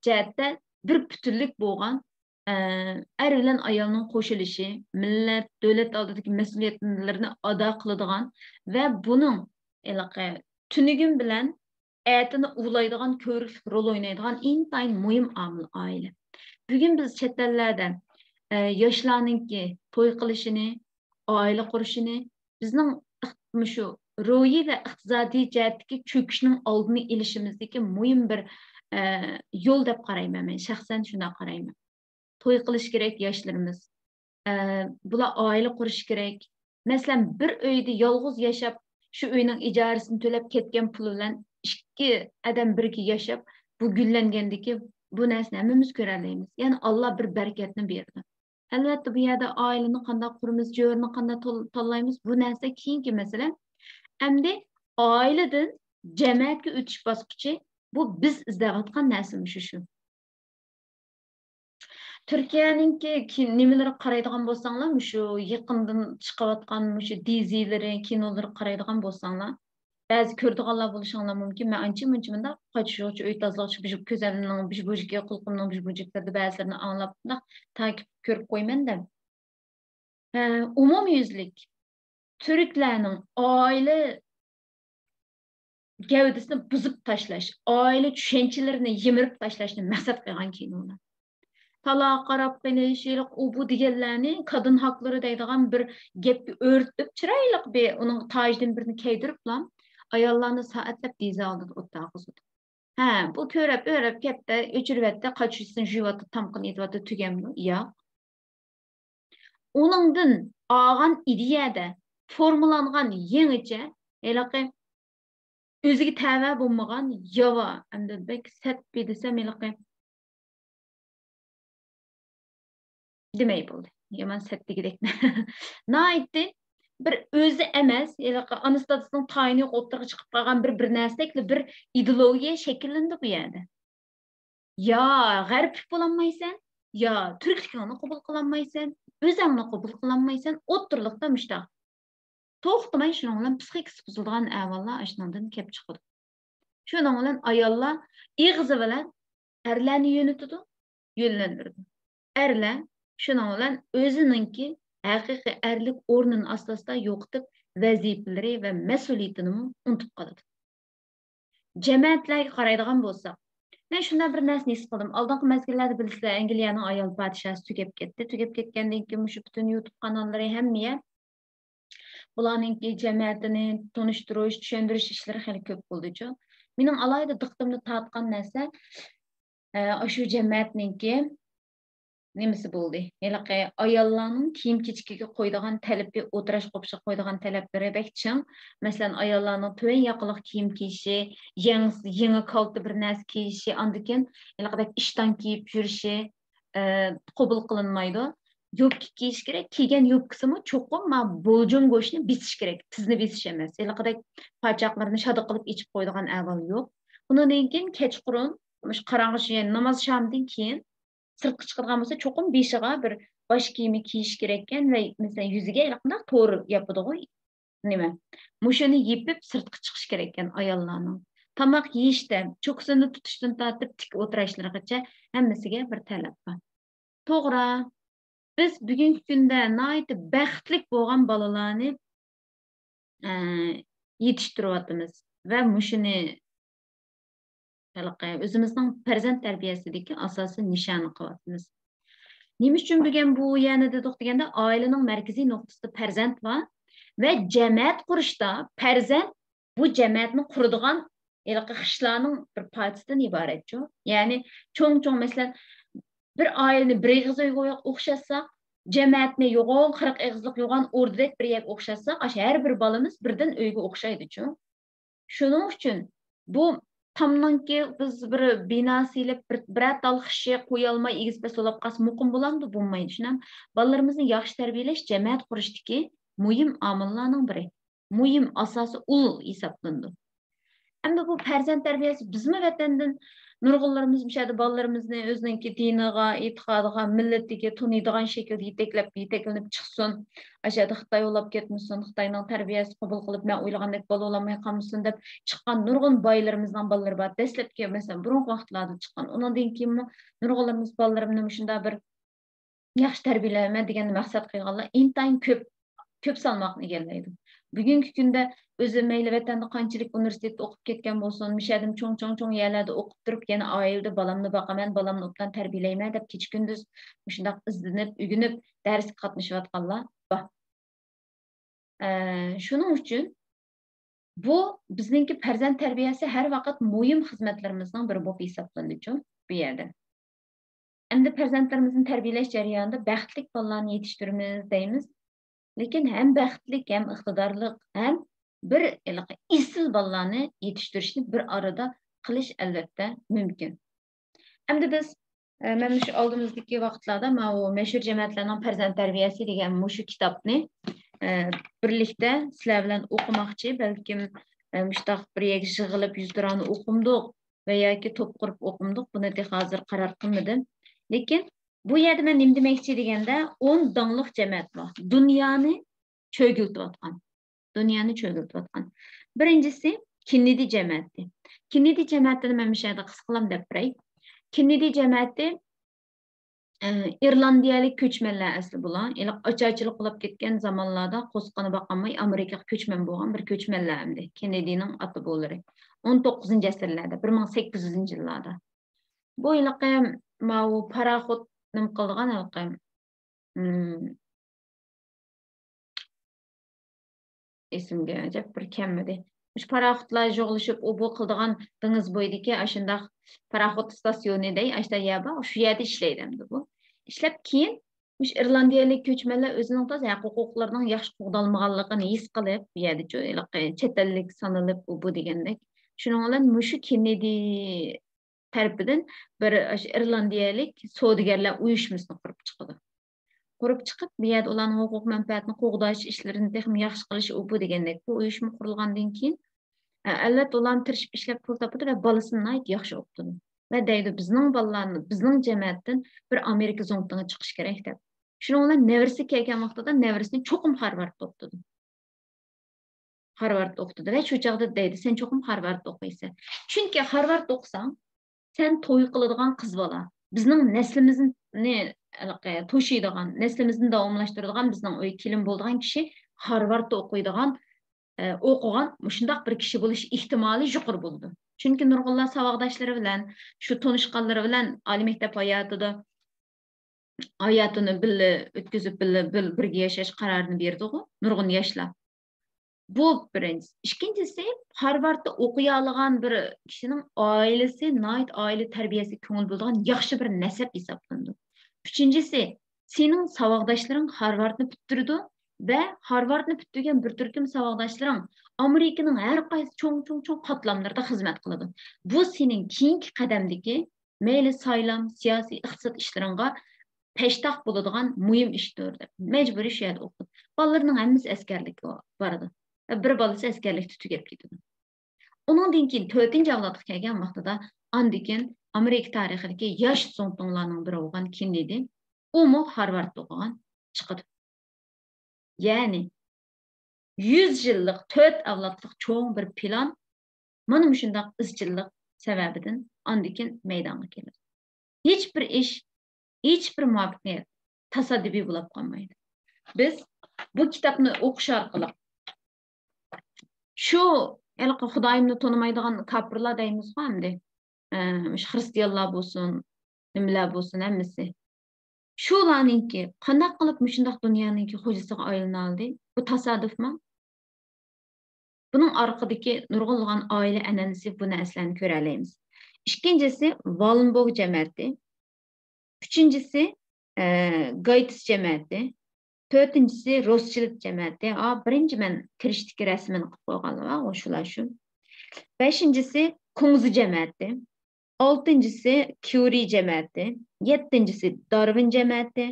جەھەتتە بىر پۈتۈنلۈك بولغان، ئە، ئەر بىلەن ئايالنىڭ قوشۇلۇشى، مىللەت، دۆلەت ئالدىدىكى مەسئۇلىيەتلىرىنى ئادا قىلىدىغان ۋە بۇنىڭ ھېلىقى تۈنۈگۈن بىلەن ئەتىنى ئۇلايدىغان، كۆۋرۈكلۈك رول ئوينايدىغان ئىنتايىن مۇھىم ئامىل ئائىلە. بۈگۈن بىز چەت ئەللەردە، ئە، ياشلارنىڭكى توي قىلىشىنى، ئائىلە قۇرۇشىنى بىزنىڭ ئىق-، مۇشۇ روھىي ۋە ئىقتىسادىي جەھەتتىكى چۆكۈشنىڭ ئالدىنى ئېلىشىمىزدىكى مۇھىم بىر، ئە، يول دەپ قارايمەن مەن. شەخسەن شۇنداق قارايمەن. توي قىلىش كېرەك ياشلىرىمىز. ئە، بۇلار ئائىلە قۇرۇشى كېرەك. مەسىلەن، بىر ئۆيدە يالغۇز ياشاپ، شۇ ئۆينىڭ ئىجارىسىنى تۆلەپ كەتكەن پۇلى بىلەن ئىككى ئادەم بىرگە ياشاپ، بۇ گۈللەنگەندىكى بۇ نەرسىنى ھەممىمىز كۆرەلەيمىز. يەنى ئاللا بىر بەرىكەتنى بېرىدۇ. ئەلۋەتتە، بۇ يەردە ئائىلىنى قانداق قۇرىمىز، جۆرىنى قانداق تول-، تاللايمىز، بۇ نەرسە كېيىنكى مەسىلە. ئەمدى ئائىلىدىن جەمەتكە ئۆتۈش باسقۇچى، بۇ بىز ئىزدەۋاتقان نەرسە مۇشۇ شۇ. تۈركىيەنىڭكى كى-، نېمىلىرىگە قارايدىغان بولساڭلار، مۇشۇ يېقىندىن چىقىۋاتقان مۇشۇ دىزىلىرى، كىنولىرىغا قارايدىغان بولساڭلار، بەزى كۆرىدىغانلار بولۇشۇڭلار مۇمكىن. مەن ئانچە مۇنچە مۇنداق قاچا-شۇچا، ئۆي تازىلاقچى، بىژ-، كۆزەمنىڭ بىژ-بۇژىكى، قۇلىقىمنىڭ بىژ-بۇژىكلىرىدا بەزىلىرىنى ئاڭلاپ، مۇنداق تاكىپ كۆرۈپ قويىمەن-دە. ھە، ئومۇميۈزلۈك تۈركلەرنىڭ ئائىلە گەۋدىسىنى بۇزۇپ تاشلاش، ئائىلە چۈشەنچىلىرىنى يىمىرىپ تاشلاشنى مەقسەت قىلغان كىنولار. تالاغا قاراپ قېلىش، ھېلىقى ئۇ بۇ دېگەنلەرنى كادىن ھاكلىرى دەيدىغان بىر گەپكە ئۆرتۈپ، چىرايلىق بىر ئۇنىڭ تاجدىن بىرنى كىيدۈرۈپلا، ئاياللارنى سائەتلەپ دېزى ئالدىدا ئولتۇرغۇزىدۇ. ھە، بۇ كۆرەپ، ئۆرەپ كەپتە، ئۆچۈرۈۋەتتى، قاچا-شۇچىسىنى جۇيۇۋاتتى، تامىقىنى ئېتىۋاتتى، تۈگەمدۇ؟ ياق. ئۇنىڭدىن ئالغان ئىدىيەدە فورمىلانغان يېڭىچە، ھېلىقى ئۆزىگە تەۋە بولمىغان ياۋا، ئەمدى بەك سەتپى دېسەم، ھېلىقى دېمەي بولدى. يامان سەت دېگۈدەك. ناھايىتى بىر ئۆزى ئەمەس، ھېلىقى ئانىسى دادىسىنىڭ تايىنى يوق ئوتتۇرىغا چىقىپ قالغان بىر، بىر نەرسىدەكلا بىر ئىدېئولوگىيە شەكىللىنىدۇ بۇ يەردە. يا غەربلىك بولالمايسەن، يا تۈركلۈكۈڭنى قوبۇل قىلالمايسەن، ئۆزۈڭنى قوبۇل قىلالمايسەن، ئوتتۇرىلىقتا مۇشتاق. توختىماي شۇنىڭ بىلەن پسىخىكىسى بۇزۇلىدىغان ئەھۋاللار ئاشۇنىڭدىن كېلىپ چىقىدۇ. شۇنىڭ بىلەن ئاياللار ئېغىزى بىلەن ئەرلەرنى يۆنىتىدۇ، يۆنلەندۈرىدۇ. ئەرلەر شۇنىڭ بىلەن ئۆزىنىڭكى ھەقىقىي ئەرلىك ئورنىنى ئاستا-ئاستا يوقىتىپ، ۋەزىپىلىرى ۋە مەسئۇلىيىتىنىمۇ ئۇنتۇپ قالىدۇ. جەمەتلەرگە قارايدىغان بولساق، مەن شۇنداق بىر نەرسىنى ھېس قىلدىم. ئالدىنقى مەزگىللەردە بىلىسىلەر، ئەنگلىيەنىڭ ئايال پادىشاھى تۈگەپ كەتتى. تۈگەپ كەتكەندىن كېيىن مۇشۇ پۈتۈن يۇتۇپ قاناللىرى ھەممە يەر بۇلارنىڭكى جەمەتىنى تونۇشتۇرۇش، چۈشەندۈرۈش ئىشلىرى خېلى كۆپ بولدىچۇ. مېنىڭ ئالاھىدە دىققىتىمنى تارتقان نەرسە، ئە، ئاشۇ جەمەتنىڭكى نېمىسى بولدى؟ ھېلىقى ئاياللارنىڭ كىيىم-كېچىكىگە قويىدىغان تەلىپى، ئولتۇراش قوپۇشىغا قويىدىغان تەلەپلىرى بەك چىڭ. مەسىلەن، ئاياللارنىڭ تۆۋەن ياقىلىق كىيىم كىيىشى، يەڭ-، يېڭى كالتە بىر نەرسە كىيىشى، ئاندىن كېيىن ھېلىقىدەك ئىشتان كىيىپ يۈرۈشى، ئە، قوبۇل قىلىنمايدۇ. يوپكا كىيىش كېرەك، كىيگەن يوپكىسىمۇ چوقۇم ما بولجام گۆشنى بېسىش كېرەك، تىزنى بېسىش ئەمەس. ھېلىقىدەك پاچاقلىرىنى شادا قىلىپ ئېچىپ قويىدىغان ئەھۋال يوق. ئۇنىڭدىن كېيىن كەچقۇرۇن، مۇشۇ قاراڭغۇ، يەنى ناماز شامدىن كېيىن سىرتقا چىقىدىغان بولسا، چوقۇم بېشىغا بىر باش كىيىمى كىيىش كېرەككەن ۋە، مەسىلەن، يۈزىگە ھېلىقىنداق تور ياپىدىغۇ، نېمە، مۇشۇنى يېپىپ سىرتقا چىقىش كېرەككەن ئاياللارنىڭ. تاماق يېيىشتە، چوكىسىنى تۇتۇشتىن تارتىپ تىك ئولتۇرۇشلىرىغىچە ھەممىسىگە بىر تەلەپ بار. توغرا، بىز بۈگۈنكى كۈندە ناھايىتى بەختلىك بولغان بالىلارنى، ئە، يېتىشتۈرۈۋاتىمىز ۋە مۇشۇنى ھېلىقى ئۆزىمىزنىڭ پەرزەنت تەربىيەسىدىكى ئاساسىي نىشانى قىلىۋاتىمىز. نېمە ئۈچۈن بۈگۈن بۇ يەنى دېدۇق دېگەندە، ئائىلىنىڭ مەركىزىي نۇقتىسىدا پەرزەنت بار ۋە جەمەت قۇرۇشتا پەرزەنت بۇ جەمەتنى قۇرىدىغان ھېلىقى خىشلارنىڭ بىر پارچىسىدىن ئىبارەتچۇ. يەنى چوڭ-چوڭ، مەسىلەن، بىر ئائىلىنى بىر ئېغىز ئۆيگە ئوخشاتساق، جەمەتنى يوغان قىرىق ئېغىزلىق يوغان ئوردىدەك بىر يەرگە ئوخشاتساق، ئاشۇ ھەر بىر بالىمىز بىردىن ئۆيگە ئوخشايدىچۇ. شۇنىڭ ئۈچۈن بۇ تامنىڭكى بىز بىر بىنا سېلىپ، بىر، بىرەر تال خىشى قويالماي ئېگىز پەس بولاپ قالسا مۇقىم بولامدۇ؟ بولمايدۇ. شۇنداق بالىلىرىمىزنى ياخشى تەربىيەلەش جەمەت قۇرۇشتىكى مۇھىم ئامىللارنىڭ بىرى. مۇھىم ئاساسىي ئۇل ھېسابلىنىدۇ. ئەمدى بۇ پەرزەنت تەربىيەسى بىزمۇ ۋەتەندىن نۇرغۇنلىرىمىز مۇشۇ يەردە بالىلىرىمىزنى ئۆزىنىڭكى دىنىغا، ئېتىقادىغا، مىللىتىگە تونۇيدىغان شەكىلدە يېتەكلەپ، يېتەكلىنىپ چىقسۇن. ئاشۇ يەردە خىتاي ئولاپ كەتمىسۇن، خىتاينىڭ تەربىيەسى قوبۇل قىلىپ، مەن ئويلىغاندەك بالا بولالماي قالمىسۇن دەپ چىققان نۇرغۇن بايلىرىمىزنىڭ بالىلىرى بار. دەسلەپكى، مەسىلەن، بۇرۇنقى ۋاقىتلاردا چىققان. ئۇنىڭدىن كېيىنمۇ نۇرغۇنلىرىمىز بالىلىرىمنى مۇشۇنداق بىر ياخشى تەربىيەلەيمەن دېگەننى مەقسەت قىلغانلار ئىنتايىن كۆپ، كۆپ سالماقنى ئىگىلەيدۇ. بۈگۈنكى كۈندە ئۆزى مەيلى ۋەتەندە قانچىلىك ئۇنىۋېرسىتېتتا ئوقۇپ كەتكەن بولسۇن، مۇشۇ يەردىمۇ چوڭ، چوڭ، چوڭ يەرلەردە ئوقۇپ تۇرۇپ، يەنە ئائىلىدە بالامنى باقىمەن، بالامنى ئوبدان تەربىيەلەيمەن دەپ كېچە-كۈندۈز مۇشۇنداق ئىزدىنىپ، ئۆگىنىپ، دەرسكە قاتنىشىۋاتقانلار بار. ئە، شۇنىڭ ئۈچۈن بۇ بىزنىڭكى پەرزەنت تەربىيەسى ھەر ۋاقىت مۇھىم خىزمەتلىرىمىزنىڭ بىرى بولۇپ ھېسابلىنىدۇ بۇ يەردە. ئەمدى پەرزەنتلىرىمىزنى تەربىيەلەش جەريانىدا بەختلىك بالىلارنى يېتىشتۈرىمىز دەيمىز. لېكىن ھەم بەختلىك، ھەم ئىقتىدارلىق، ھەم بىر ھېلىقى ئېسىل بالىلارنى يېتىشتۈرۈشنى بىر ئارىدا قىلىش ئەلۋەتتە مۇمكىن. ئەمدى بىز، ئە، مەن مۇشۇ ئالدىمىزدىكى ۋاقىتلاردا ماۋۇ مەشھۇر جەمەتلەرنىڭ پەرزەنت تەربىيەسى دېگەن مۇشۇ كىتابنى، ئە، بىرلىكتە سىلەر بىلەن ئوقۇماقچى. بەلكىم، ئە، مۇشۇنداق بىر يەرگە يىغىلىپ يۈزتۇرانە ئوقۇمدۇق ۋە ياكى توپ قۇرۇپ ئوقۇمدۇق. بۇنى تېخى ھازىر قارار قىلمىدىم. لېكىن بۇ يەردە مەن نېمە دېمەكچى دېگەندە، ئون داڭلىق جەمەت بار. دۇنيانى چۆگۈلتۈۋاتقان. دۇنيانى چۆگۈلتۈۋاتقان. بىرىنچىسى، كېننېدى جەمەتى. كېننېدى جەمەتىنى مەن مۇشۇ يەردە قىسقىلا دەپ بېرەي. كېننېدى جەمەتى، ئە، ئىرلاندىيەلىك كۆچمەنلەر ئەسلى بۇلار. ھېلىقى ئاچارچىلىق بولۇپ كەتكەن زامانلاردا قوزغىقىنى باقالماي ئامېرىكىغا كۆچمەن بولغان بىر كۆچمەنلەر ئەمدى. كېننېدىنىڭ ئاتا بوۋىلىرى. ئون توققۇزىنچى ئەسىرلەردە، بىر مىڭ سەككىز يۈزىنچى يىللاردا. بۇ ھېلىقى ماۋۇ پاراخوت نېمە قىلىدىغان ھېلىقى، ئىم، ئېسىمگە ئەجەب بىر كەلمىدى. مۇشۇ پاراخوتلار يوغلىشىپ ئۇ بۇ قىلىدىغان دېڭىز بويىدىكى ئاشۇنداق پاراخوت ئىستاسيونى دەي، ئاشۇنداق يەر بار، شۇ يەردە ئىشلەيدۇ ئەمدى بۇ. ئىشلەپ كېيىن مۇشۇ ئىرلاندىيەلىك كۆچمەنلەر ئۆزىنىڭ تازا ھەق ھوقۇقلىرىنىڭ ياخشى قوغدالمىغانلىقىنى ھېس قىلىپ، بۇ يەردىچۇ ھېلىقى چەت ئەللىك سانىلىپ ئۇ بۇ دېگەندەك. شۇنىڭ بىلەن مۇشۇ كېننېدى تەرىپىدىن بىر ئاشۇ ئىرلاندىيەلىك سودىگەرلەر ئۇيۇشمىسىنى قۇرۇپ چىقىدۇ. قۇرۇپ چىقىپ، بۇ يەردە ئۇلارنىڭ ھوقۇق مەنپەئەتىنى قوغداش ئىشلىرىنى تېخىمۇ ياخشى قىلىش، ئۇ بۇ دېگەندەك. بۇ ئۇيۇشما قۇرۇلغاندىن كېيىن، ئە، ئەلۋەتتە، ئۇلارمۇ تىرىشىپ ئىشلەپ پۇل تاپىدۇ ۋە بالىسىنى ناھايىتى ياخشى ئوقۇتىدۇ. ۋە دەيدۇ، بىزنىڭ بالىلارنى، بىزنىڭ جەمەتتىن بىر ئامېرىكا زۇڭتۇڭى چىقىشى كېرەك دەپ. شۇنىڭ بىلەن نەۋرىسى كەلگەن ۋاقتىدا نەۋرىسىنى چوقۇم خارۋاردتا ئوقۇتىدۇ. خارۋاردتا ئوقۇتىدۇ ۋە شۇ چاغدا دەيدۇ، سەن چوقۇم خارۋاردتا ئوقۇيسەن. چۈنكى خارۋاردتا ئوقۇساڭ، سەن توي قىلىدىغان قىز بالا، بىزنىڭ نەسلىمىزنى، ھېلىقى، توشۇيدىغان، نەسلىمىزنى داۋاملاشتۇرىدىغان، بىزنىڭ ئۆي كېلىن بولىدىغان كىشى خارۋاردتا ئوقۇيدىغان، ئە، ئوقۇغان، مۇشۇنداق بىر كىشى بولۇش ئېھتىمالى يۇقىرى بولىدۇ. چۈنكى نۇرغۇنلار ساۋاقداشلىرى بىلەن، شۇ تونۇشقانلىرى بىلەن ئالىي مەكتەپ ھاياتىدا ھاياتىنى بىللە ئۆتكۈزۈپ، بىللە بىر-، بىرگە ياشاش قارارىنى بېرىدىغۇ نۇرغۇن ياشلار. بۇ بىرىنچىسى. ئىككىنچىسى، خارۋاردتا ئوقۇيالىغان بىر كىشىنىڭ ئائىلىسى ناھايىتى ئائىلە تەربىيەسىگە كۆڭۈل بۆلىدىغان ياخشى بىر نەسەب ھېسابلىنىدۇ. ئۈچىنچىسى، سېنىڭ ساۋاقداشلىرىڭ خارۋاردنى پۈتتۈرىدۇ ۋە خارۋاردنى پۈتتۈرگەن بىر تۈركۈم ساۋاقداشلىرىڭ ئامېرىكىنىڭ ھەر قايسى چوڭ، چوڭ، چوڭ قاتلاملىرىدا خىزمەت قىلىدۇ. بۇ سېنىڭ كېيىنكى قەدەمدىكى مەيلى سايلام، سىياسىي، ئىقتىساد ئىشلىرىڭغا پەشتاق بولىدىغان مۇھىم ئىشتۇر دەپ، مەجبۇرىي شۇ يەردە ئوقۇدى. بالىلىرىنىڭ ھەممىسى ئەسكەرلىككە بارىدۇ. بىر بالىسى ئەسكەرلىكتە تۈگەپ كېتىدۇ. ئۇنىڭدىن كېيىن تۆتىنچى ئەۋلادقا كەلگەن ۋاقتىدا، ئاندىن كېيىن ئامېرىكا تارىخىدىكى ياش زۇڭتۇڭلارنىڭ بىرى بولغان كېننېدى، ئۇمۇ خارۋاردتا ئوقۇغان، چىقىدۇ. يەنى يۈز يىللىق تۆت ئەۋلادلىق چوڭ بىر پىلان مانا مۇشۇنداق ئىزچىللىق سەۋەبىدىن ئاندىن كېيىن مەيدانغا كېلىدۇ. ھېچ بىر ئىش، ھېچ بىر مۇۋەپپەقىيەت تاسادىپىي بولۇپ قالمايدۇ. بىز بۇ كىتابنى ئوقۇش ئارقىلىق شۇ ھېلىقى خۇدايىمنى تونۇمايدىغان كاپىرلار دەيمىزغۇ ئەمدى، ئە، شۇ خىرىستىيانلار بولسۇن، نېمىلەر بولسۇن ھەممىسى. شۇلارنىڭكى قانداق قىلىپ مۇشۇنداق دۇنيانىڭكى خوجىسىغا ئايلىنالدى؟ بۇ تاسادۇفمۇ؟ بۇنىڭ ئارقىدىكى نۇرغۇنلىغان ئائىلە ئەنئەنىسى بۇ نەرسىلەرنى كۆرەلەيمىز. ئىككىنچىسى، ۋالېنبوگ جەمەتى. ئۈچىنچىسى، ئە، گايتىس جەمەتى. تۆتىنچىسى، روسچىلد جەمەتى. ئا، بىرىنچى مەن كىرىشتىكى رەسىمىنى قىلىپ قويغانلار بار، شۇلار شۇ. بەشىنچىسى، كۇڭزى جەمەتى. ئالتىنچىسى، كيۇرى جەمەتى. يەتتىنچىسى، دارۋىن جەمەتى.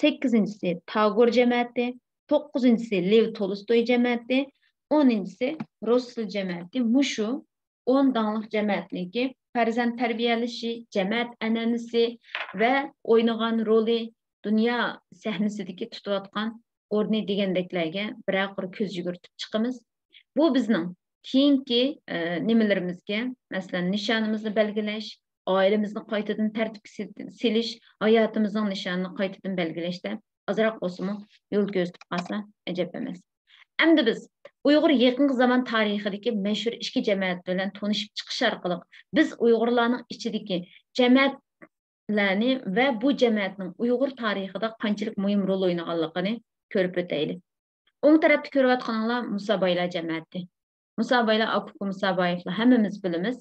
سەككىزىنچىسى، تاگور جەمەتى. توققۇزىنچىسى، لېۋ تولستوي جەمەتى. ئونىنچىسى، روسسېل جەمەتى. مۇشۇ ئون داڭلىق جەمەتنىڭكى پەرزەنت تەربىيەلىشى، جەمەت ئەنئەنىسى ۋە ئوينىغان رولى، دۇنيا سەھنىسىدىكى تۇتۇۋاتقان ئورنى دېگەندەكلەرگە بىرەر قۇر كۆز يۈگۈرتۈپ چىقىمىز. بۇ بىزنىڭ كېيىنكى، ئە، نېمىلىرىمىزگە، مەسىلەن، نىشانىمىزنى بەلگىلەش، ئائىلىمىزنى قايتىدىن تەرتىپكە سېل-، سېلىش، ھاياتىمىزنىڭ نىشانىنى قايتىدىن بەلگىلەشتە ئازراق بولسىمۇ يول كۆرسىتىپ قالسا ئەجەب ئەمەس. ئەمدى بىز ئۇيغۇر يېقىنقى زامان تارىخىدىكى مەشھۇر ئىككى جەمەت بىلەن تونۇشۇپ چىقىش ئارقىلىق، بىز ئۇيغۇرلارنىڭ ئىچىدىكى جەمەتلەرنى ۋە بۇ جەمەتنىڭ ئۇيغۇر تارىخىدا قانچىلىك مۇھىم رول ئوينىغانلىقىنى كۆرۈپ ئۆتەيلى. ئوڭ تەرەپتە كۆرۈۋاتقىنىڭلار مۇسابايلار جەمەتى. مۇسابايلار، ئاكا-ئۇكا مۇسابايېفلار ھەممىمىز بىلىمىز.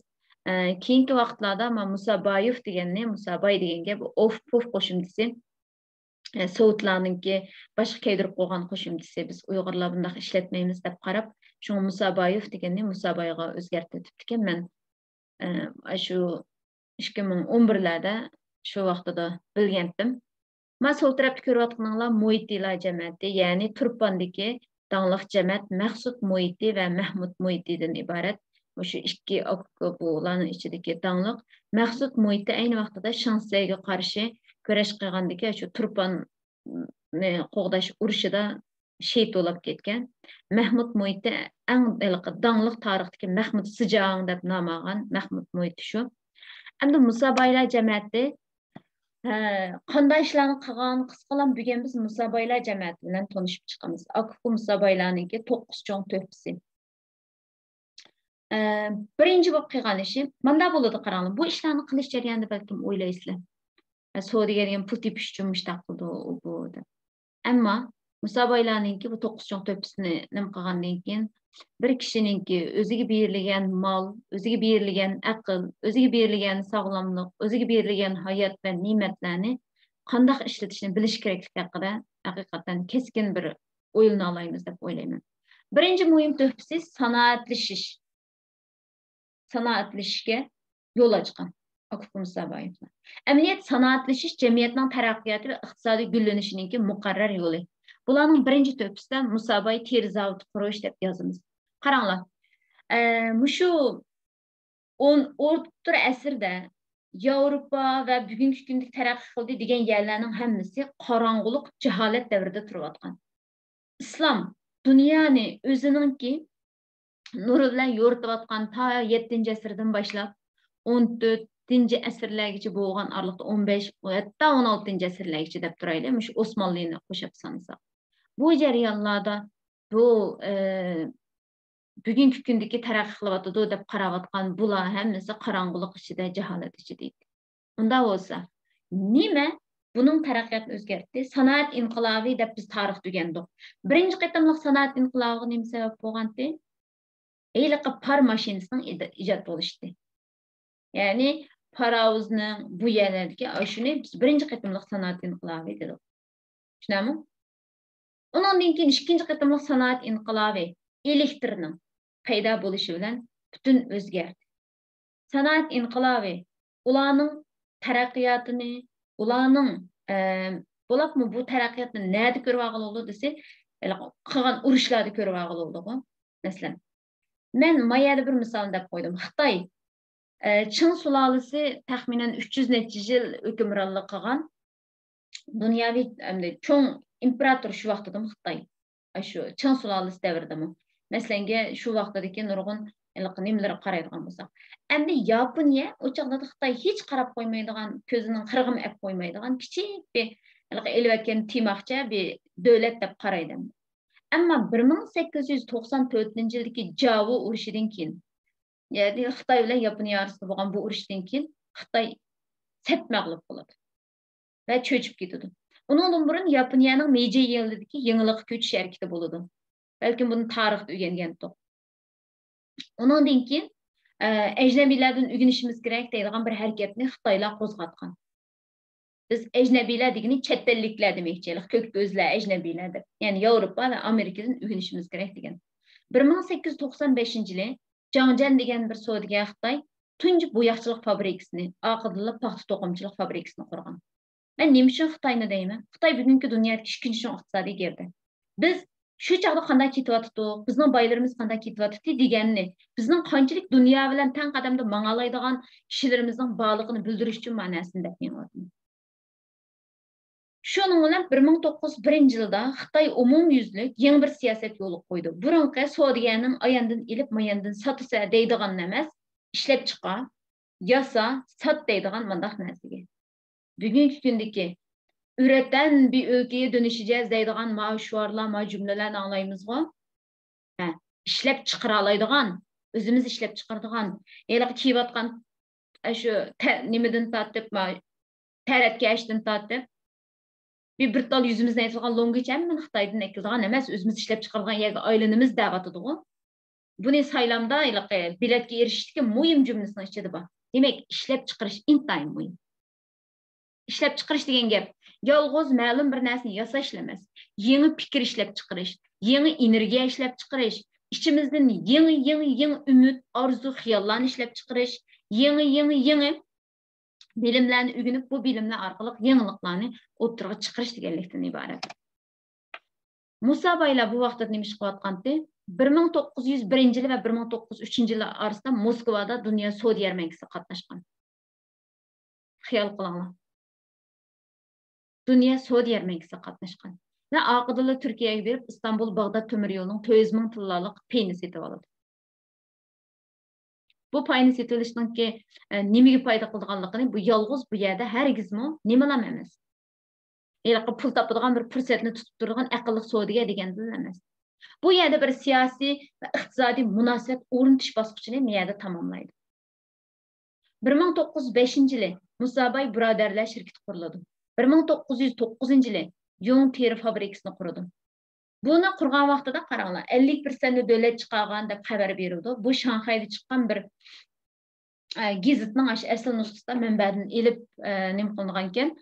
ئە، كېيىنكى ۋاقىتلاردا ما مۇسابايېف دېگەننى، مۇساباي دېگەن گەپ ئوف-پۇف قوشۇمچىسى. ئە، سوۋېتلارنىڭكى باشقا كەيدۈرۈپ قويغان قوشۇمچىسى، بىز ئۇيغۇرلار بۇنداق ئىشلەتمەيمىز دەپ قاراپ، شۇڭا مۇسابايېف دېگەننى مۇسابايغا ئۆزگەرتىۋېتىپتىكەن. مەن، ئە، ئاشۇ ئىككى مىڭ ئون بىرلەردە شۇ ۋاقتىدا بىلگەنتىم. ما سول تەرەپتە كۆرۈۋاتقىنىڭلار مۇھىتىلار جەمەتى، يەنى تۇرپاندىكى داڭلىق جەمەت مەخسۇت مۇھىتى ۋە مەھمۇت مۇھىتىدىن ئىبارەت. مۇشۇ ئىككى ئاكا-ئۇكا بۇلارنىڭ ئىچىدىكى داڭلىق. مەخسۇت مۇھىتى ئەينى ۋاقتىدا شىڭسەيگە قارشى كۈرەش قىلغاندىكى شۇ تۇرپان نى قوغداش ئۇرۇشىدا شېھىت بولاپ كەتكەن. مەھمۇد مۇھىتى ئەڭ ھېلىقى داڭلىق تارىختىكى مەخمۇد سىجاڭ دەپ نام ئالغان مەخمۇد مۇھىتى شۇ. ئەمدى مۇسابايلار جەمەتى، ھە، قانداق ئىشلارنى قىلغان، قىسقىلام بۈگۈن بىز مۇسابايلار جەمەتى بىلەن تونۇشۇپ چىقىمىز. ئاكا-ئۇكا مۇسابايلارنىڭكى توققۇز چوڭ تۆھپىسى. ئە، بىرىنچى بولۇپ قىلغان ئىشى، ماندا بولىدۇ، قاراڭلار. بۇ ئىشلارنى قىلىش جەريانىدا بەلكىم ئويلايسىلەر. ئە، سودىگەر دېگەن پۇل تېپىش ئۈچۈن مۇشتاق قىلىدۇ، ئۇ، بۇ، دەپ. ئەمما مۇسابايلارنىڭكى بۇ توققۇز چوڭ تۆھپىسىنى نېمە قىلغاندىن كېيىن، بىر كىشىنىڭكى ئۆزىگە بېرىلگەن مال، ئۆزىگە بېرىلگەن ئەقىل، ئۆزىگە بېرىلگەن ساغلاملىق، ئۆزىگە بېرىلگەن ھايات ۋە نېمەتلەرنى قانداق ئىشلىتىشنى بىلىش كېرەكلىكى ھەققىدە ھەقىقەتەن كەسكىن بىر ئويلىنالايمىز دەپ ئويلايمەن. بىرىنچى مۇھىم تۆھپىسى سانائەتلىشىش. سانائەتلىشىشكە يول ئاچقان ئاكا-ئۇكا مۇسابايېفلار. ئەمەلىيەت سانائەتلىشىش جەمئىيەتنىڭ تەرەققىياتى ۋە ئىقتىسادىي گۈللىنىشىنىڭكى مۇقەررەر يولى. بۇلارنىڭ بىرىنچى تۆھپىسىدە مۇساباي تېرە زاۋۇتى قۇرۇش دەپ يازىمىز. قاراڭلار، ئە، مۇشۇ ئون، ئوتتۇرا ئەسىردە ياۋروپا ۋە بۈگۈنكى كۈندىكى تەرەققىي قىلدى دېگەن يەرلەرنىڭ ھەممىسى قاراڭغۇلۇق، جاھالەت دەۋرىدە تۇرۇۋاتقان. ئىسلام دۇنيانى ئۆزىنىڭكى نۇرى بىلەن يورۇتۇۋاتقان تا يەتتىنچى ئەسىردىن باشلاپ، ئون تۆتىنچى ئەسىرلەرگىچە بولغان ئارىلىقتا، ئون بەش، ھەتتا ئون ئالتىنچى ئەسىرلەرگىچە دەپ تۇرايلى، مۇشۇ ئوسمانلىنى قوشۇپ سانىساق. بۇ جەريانلاردا بۇ، ئە، بۈگۈنكى كۈندىكى تەرەققىي قىلىۋاتىدۇ دەپ قاراۋاتقان بۇلار ھەممىسى قاراڭغۇلۇق ئىچىدە، جاھالەت ئىچىدە ئىدى. ئۇنداق بولسا، نېمە بۇنىڭ تەرەققىياتنى ئۆزگەرتتى؟ سانائەت ئىنقىلابى دەپ بىز تارىختا ئۆگەندۇق. بىرىنچى قېتىملىق سانائەت ئىنقىلابىغا نېمە سەۋەب بولغانتى؟ ھېلىقى پار ماشىنىسىنىڭ ئىد-، ئىجاد بولۇشىدى. يەنى پاراۋۇزنىڭ بۇ يەرلەردىكى، ئاشۇنى بىز بىرىنچى قېتىملىق سانائەت ئىنقىلابى دېدۇق. چۈشىنەمۇ؟ ئۇنىڭدىن كېيىن ئىككىنچى قېتىملىق سانائەت ئىنقىلابى ئېلېكتىرنىڭ پەيدا بولۇشى بىلەن پۈتۈن ئۆزگەردى. سانائەت ئىنقىلابى ئۇلارنىڭ تەرەققىياتىنى، ئۇلارنىڭ، ئە، بولۇپمۇ بۇ تەرەققىياتنى نەدە كۆرۈۋالغىلى بولىدۇ دېسە، ھېلىقى قىلغان ئۇرۇشلاردا كۆرۈۋالغىلى بولىدىغۇ. مەسىلەن، مەن ما يەردە بىر مىسالنى دەپ قويدۇم. خىتاي، ئە، چىڭ سۇلالىسى تەخمىنەن ئۈچ يۈز نەچچە يىل ھۆكۈمرانلىق قىلغان دۇنياۋى، ئەمدى چوڭ ئىمپېراتور شۇ ۋاقتىدىمۇ خىتاي. ئاشۇ چىڭ سۇلالىسى دەۋرىدىمۇ. مەسىلەنگە، شۇ ۋاقتىدىكى نۇرغۇن ھېلىقى نېمىلەرگە قارايدىغان بولساق. ئەمدى ياپونىيە ئۇ چاغدا خىتاي ھېچ قاراپ قويمايدىغان، كۆزىنىڭ قىرىغىمۇ ئەپ قويمايدىغان كىچىك بىر ھېلىقى ئېلىۋەتكەن تېماقچە بىر دۆلەت دەپ قارايدۇ. ئەمما بىر مىڭ سەككىز يۈز توقسان تۆتىنچى يىلدىكى جاۋو ئۇرۇشىدىن كېيىن، يەنى خىتاي بىلەن ياپونىيە ئارىسىدا بولغان بۇ ئۇرۇشتىن كېيىن خىتاي سەت مەغلۇپ بولىدۇ ۋە چۆچۈپ كېتىدۇ. ئۇنىڭدىن بۇرۇن ياپونىيەنىڭ مېيجى يىلىدىكى يېڭىلىققا كۆچۈش ھەرىكىتى بولىدۇ. بەلكىم بۇنى تارىختا ئۆگەنگەنتۇق. ئۇنىڭدىن كېيىن، ئە، ئەجنەبىيلەردىن ئۆگىنىشىمىز كېرەك دەيدىغان بىر ھەرىكەتنى خىتايلار قوزغاتقان. بىز ئەجنەبىيلەر دېگىنى چەت ئەللىكلەر دېمەكچى، كۆك كۆزلەر ئەجنەبىيلەر دەپ. يەنى ياۋروپا ۋە ئامېرىكىدىن ئۆگىنىشىمىز كېرەك دېگەن. بىر مىڭ سەككىز يۈز توقسان بەشىنچى يىلى جاڭ جەن دېگەن بىر سودىگەر خىتاي تۇنجى بوياقچىلىق فابرىكىسىنى، ئارقىدىنلا پاختا توقۇمىچىلىق فابرىكىسىنى قۇرغان. مەن نېمە ئۈچۈن خىتاينى دەيمەن؟ خىتاي بۈگۈنكى دۇنيادىكى ئىككىنچى چوڭ ئىقتىسادىي گەۋدە. بىز شۇ چاغدا قانداق كېتىۋاتىتتۇق، بىزنىڭ بايلىرىمىز قانداق كېتىۋاتىتتى دېگەننى، بىزنىڭ قانچىلىك دۇنيا بىلەن تەڭ قەدەمدە ماڭالايدىغان كىشىلىرىمىزنىڭ بارلىقىنى بىلدۈرۈش ئۈچۈن مانا نەرسىنى دەپ مېڭىۋاتىمەن. شۇنىڭ بىلەن بىر مىڭ توققۇز يۈز بىرىنچى يىلدا خىتاي ئومۇميۈزلۈك يېڭى بىر سىياسەت يولغا قويدى. بۇرۇنقى سودىگەرنىڭ ئاياندىن ئېلىپ، ماياندىن ساتىسە دەيدىغان ئەمەس، ئىشلەپچىقار، ياسا، سات دەيدىغان مانداق نەرسىگە. بۈگۈنكى كۈندىكى «ئۈرېتەن بىر ئۆلكىگە دۆنىشىجەز» دەيدىغان ما شوئارلار، ما جۈملىلەرنى ئاڭلايمىزغۇ؟ ھە، ئىشلەپ چىقىرالايدىغان، ئۆزىمىز ئىشلەپ چىقىرىدىغان، ھېلىقى كىيىۋاتقان، ئە، شۇ تە-، نېمىدىن تارتىپ، ما تەرەت كەشتىن تارتىپ، بىر، بىر تال يۈزىمىزنى ئېتىلغان لوڭگىچە ھەممىنى خىتايدىن ئەكېلىدىغان ئەمەس، ئۆزىمىز ئىشلەپ چىقىرىدىغان يەرگە ئايلىنىمىز دەۋاتىدىغۇ. بۇنى سايلامدا ھېلىقى بېلەتكە ئېرىشىشتىكى مۇھىم جۈملىسىنىڭ ئىچىدە بار. دېمەك، ئىشلەپچىقىرىش ئىنتايىن مۇھىم. ئىشلەپچىقىرىش دېگەن گەپ يالغۇز مەلۇم بىر نەرسىنى ياساشلا ئەمەس، يېڭى پىكىر ئىشلەپچىقىرىش، يېڭى ئېنېرگىيە ئىشلەپچىقىرىش، ئىچىمىزدىن يېڭى، يېڭى، يېڭى ئۈمىد، ئارزۇ، خىياللارنى ئىشلەپچىقىرىش، يېڭى، يېڭى، يېڭى بىلىملەرنى ئۆگىنىپ، بۇ بىلىملەر ئارقىلىق يېڭىلىقلارنى ئوتتۇرىغا چىقىرىش دېگەنلىكتىن ئىبارەت. مۇسا بايلار بۇ ۋاقىتتا نېمە ئىش قىلىۋاتقانتى؟ بىر مىڭ توققۇز يۈز بىرىنچى يىلى ۋە بىر مىڭ توققۇز يۈز ئۈچىنچى يىلى ئارىسىدا موسكۋادا دۇنيا سودا يەرمەنكىسىگە قاتناشقان. خىيال قىلىڭلار. دۇنيا سودا يەرمەنكىسىگە قاتناشقان. ۋە ئارقىدىنلا تۈركىيەگە بېرىپ، ئىستانبۇل، باغداد تۆمۈر يولىنىڭ تۆت يۈز مىڭ تىللالىق پېيىنى سېتىۋالىدۇ. بۇ پاينى سېتىۋېلىشنىڭكى، ئە، نېمىگە پايدا قىلىدىغانلىقىنى، بۇ يالغۇز بۇ يەردە ھەرگىزمۇ نېمىلام ئەمەس. ھېلىقى پۇل تاپىدىغان بىر پۇرسەتنى تۇتۇپ تۇرىدىغان ئەقىللىق سودىگەر دېگەندىن ئەمەس. بۇ يەردە بىر سىياسىي ۋە ئىقتىسادىي مۇناسىۋەت ئورنىتىش باسقۇچىنى بۇ يەردە تاماملايدۇ. بىر مىڭ توققۇز يۈز بەشىنچى يىلى مۇساباي بۇرادەرلەر شىركىتى قۇرۇلىدۇ. بىر مىڭ توققۇز يۈز توققۇزىنچى يىلى يۇڭ تېرە فابرىكىسىنى قۇرىدۇ. بۇنى قۇرغان ۋاقتىدا قاراڭلار، ئەللىك پىرسەنتنى دۆلەت چىقارغان دەپ خەۋەر بېرىلىدۇ. بۇ شاڭخەيدە چىققان بىر، ئە، گېزىتنىڭ ئاشۇ ئەسلى نۇسخىسىدا مەنبەدىن ئېلىپ، ئە، نېمە قىلىنغانىكەن.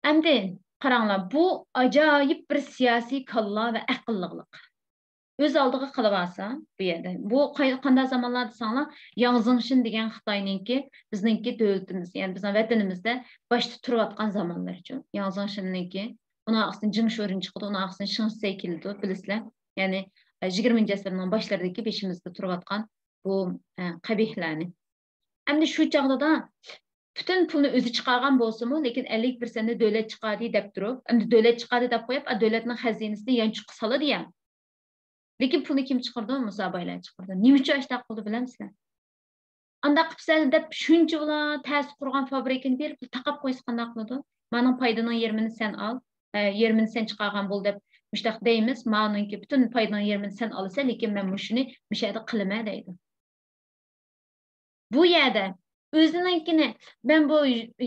ئەمدى قاراڭلار، بۇ ئاجايىپ بىر سىياسىي كاللا ۋە ئەقىللىقلىق. ئۆز ئالدىغا قىلىۋالسا بۇ يەردە. بۇ قاي-، قانداق زامانلار دېسەڭلار، ياڭ زېڭشىن دېگەن خىتاينىڭكى، بىزنىڭكى دۆلىتىمىز، يەنى بىزنىڭ ۋەتىنىمىزدە باشتا تۇرۇۋاتقان زامانلىرىچۇ. ياڭ زېڭشىننىڭكى، ئۇنىڭ ئارقىسىدىن جېڭ شورېن چىقىدۇ، ئۇنىڭ ئارقىسىدىن شېڭ شىسەي كېلىدۇ، بىلىسىلەر. يەنى، ئە، يىگىرمىنچى ئەسىرنىڭ باشلىرىدىكى بېشىمىزدا تۇرۇۋاتقان بۇ، ئە، قەبىھىلەرنى. ئەمدى شۇ چاغدا پۈتۈن پۇلنى ئۆزى چىقارغان بولسىمۇ، لېكىن ئەللىك پىرسەنتنى دۆلەت چىقاردى دەپ تۇرۇپ، ئەمدى دۆلەت چىقاردى دەپ قويۇپ، ئا، دۆلەتنىڭ خەزىنىسىنى يانچۇققا سالىدۇ يا. لېكىن پۇلنى كىم چىقىرىدۇ؟ مۇسابايلار چىقىرىدۇ. نېمە ئۈچۈن ئاشۇنداق قىلدى بىلەمسىلەر؟ ئانداق قىپسەن دەپ شۇنچىلا تەس قۇرغان فابرىكىنى بېرىپ تاقاپ قويسا قانداق قىلىدۇ؟ مانىڭ پايدىنىڭ يېرىمىنى سەن ئال، ئە، يېرىمىنى سەن چىقارغان بول دەپ مۇشتاق دەيمىز. مانىڭكى پۈتۈن پايدىنىڭ يېرىمىنى سەن ئالىسەن، لېكىن مەن مۇشۇنى مۇشۇ يەردە قىلىمەن دەيدۇ. بۇ يەردە ئۆزىنىڭكىنى، مەن بۇ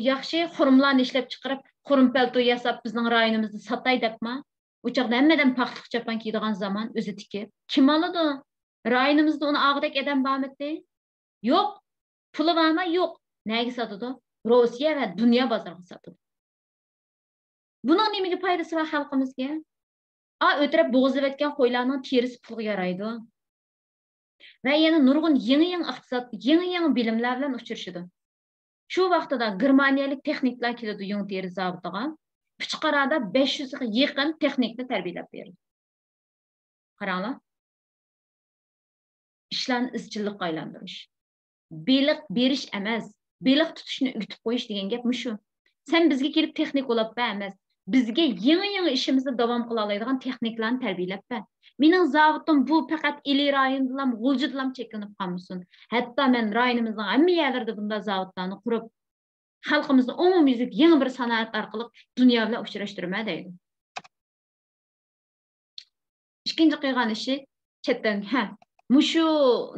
ياخشى خۇرۇملارنى ئىشلەپچىقىرىپ، خۇرۇم پەلتو ياساپ، بىزنىڭ رايونىمىزدا ساتاي دەپما؟ ئۇ چاغدا ھەممە ئادەم پاختىلىق چاپان كىيىدىغان زامان، ئۆزى تىكىپ. كىم ئالىدۇ؟ رايونىمىزدا ئۇنى ئالغۇدەك ئادەم بارمىدى؟ يوق. پۇلى بارمۇ؟ يوق. نەگە ساتىدۇ؟ روسىيە ۋە دۇنيا بازىرىغا ساتىدۇ. بۇنىڭ نېمىگە پايدىسى بار خەلقىمىزگە؟ ئا، ئۆتۈرەپ بوغۇزلىۋەتكەن قويلارنىڭ تېرىسى پۇلغا يارايدۇ. ۋە يەنە نۇرغۇن يېڭى-يېڭى ئىقتىساد، يېڭى-يېڭى بىلىملەر بىلەن ئۇچرىشىدۇ. شۇ ۋاقتىدا گېرمانىيەلىك تېخنىكلار كېلىدۇ يۇڭ تېرە زاۋۇتىغا. ئۈچ قاراردا بەش يۈزگە يېقىن تېخنىكنى تەربىيەلەپ بېرىدۇ. قاراڭلار. ئىشلارنى ئىزچىللىققا ئايلاندۇرۇش. بېلىق بېرىش ئەمەس، بېلىق تۇتۇشنى ئۆگىتىپ قويۇش دېگەن گەپ مۇشۇ. سەن بىزگە كېلىپ تېخنىك ئۇلاپ بەر ئەمەس، بىزگە يېڭى-يېڭى ئىشىمىزنى داۋام قىلالايدىغان تېخنىكلارنى تەربىيەلەپ بەر. مېنىڭ زاۋۇتۇم بۇ پەقەت ئىلى رايونىدىلام، غۇلجىدىلام چەكلىنىپ قالمىسۇن. ھەتتا مەن رايونىمىزنىڭ ھەممە يەرلىرىدە بۇنداق زاۋۇتلارنى قۇرۇپ، خەلقىمىزنى ئومۇميۈزلۈك يېڭى بىر سانائەت ئارقىلىق دۇنيا بىلەن ئۇچراشتۇرىمەن دەيدۇ. ئىككىنچى قىلغان ئىشى چەتتىن، ھە، مۇشۇ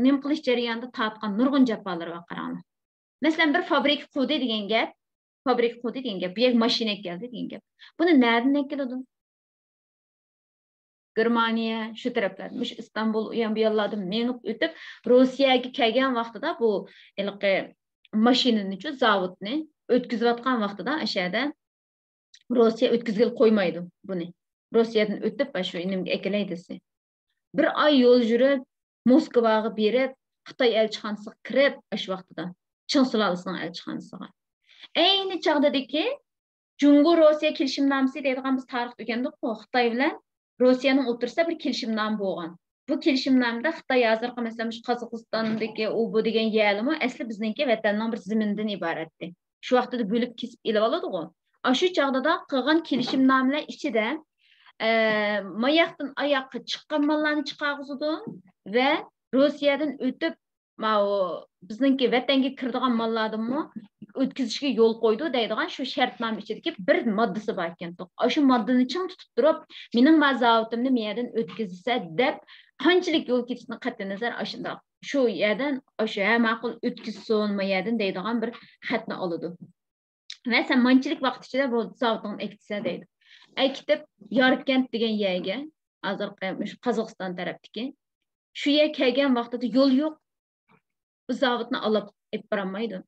نېمە قىلىش جەريانىدا تارتقان نۇرغۇن جاپالىرى بار، قاراڭلار. مەسىلەن، بىر فابرىكا قۇردى دېگەن گەپ، فابرىكا قۇردى دېگەن گەپ، بۇ يەرگە ماشىنا ئەكەلدى دېگەن گەپ. بۇنى نەدىن ئەكېلىدۇ؟ گېرمانىيە، شۇ تەرەپلەردىن، مۇشۇ ئىستانبۇل، ئۇيان بۇيانلاردىن مېڭىپ ئۆتۈپ، روسىيەگە كەلگەن ۋاقتىدا بۇ ھېلىقى ماشىنىنىچۇ، زاۋۇتنى ئۆتكۈزۈۋاتقان ۋاقتىدا ئاشۇ يەردە روسىيە ئۆتكۈزگىلى قويمايدۇ بۇنى. روسىيەدىن ئۆتۈپ، ئاشۇ نېمىگە ئەكېلەي دېسە. بىر ئاي يول يۈرۈپ، موسكۋاغا بېرىپ، خىتاي ئەلچىخانىسىغا كىرىپ، ئاشۇ ۋاقتىدا چىڭ سۇلالىسىنىڭ ئەلچىخانىسىغا. ئەينى چاغدىكى جۇڭگو روسىيە كېلىشىمنامىسى دەيدىغان بىز تارىختا ئۆگەندۇققۇ، خىتاي بىلەن روسىيەنىڭ ئوتتۇرىسىدا بىر كېلىشىمنامە بولغان. بۇ كېلىشىمنامىدا خىتاي ھازىرقى، مەسىلەن، مۇشۇ قازاقىستاندىكى ئۇ بۇ دېگەن يەرلىمۇ ئەسلى بىزنىڭكى ۋەتەننىڭ بىر زېمىنىدىن ئىبارەتتى. شۇ ۋاقتىدا بۆلۈپ كېسىپ ئېلىۋالىدىغۇ. ئاشۇ چاغدىدا قىلغان كېلىشىمنامىلەر ئىچىدە، ئە، ماياقتىن ئاياققا چىققان ماللارنى چىقارغۇزىدۇ ۋە روسىيەدىن ئۆتۈپ، ماۋۇ بىزنىڭكى ۋەتەنگە كىرىدىغان ماللاردىنمۇ ئۆتكۈزۈشكە يول قويىدۇ دەيدىغان شۇ شەرتنامە ئىچىدىكى بىر ماددىسى بار ئىكەن. ئاشۇ ماددىنى چىڭ تۇتۇپ تۇرۇپ، مېنىڭ ما زاۋۇتۇمنى مەيەردىن ئۆتكۈزسە دەپ، قانچىلىك يول كېتىشىدىن قەتئىي نەزەر، ئاشۇنداق شۇ يەردىن، ئاشۇ، ھە، ماقۇل، ئۆتكۈزسۇن ما يەردىن دەيدىغان بىر خەتنى ئالىدۇ. ۋە سەن مانچىلىك ۋاقىت ئىچىدە بۇ زاۋۇتۇڭنى ئەكىتسە دەيدۇ. ئەكىتىپ، ياركەنت دېگەن يەرگە، ھازىرقى مۇشۇ قازاقىستان تەرەپتىكى، شۇ يەرگە كەلگەن ۋاقتىدا يول يوق. بۇ زاۋۇتنى ئالاپ ئېلىپ بارالمايدۇ.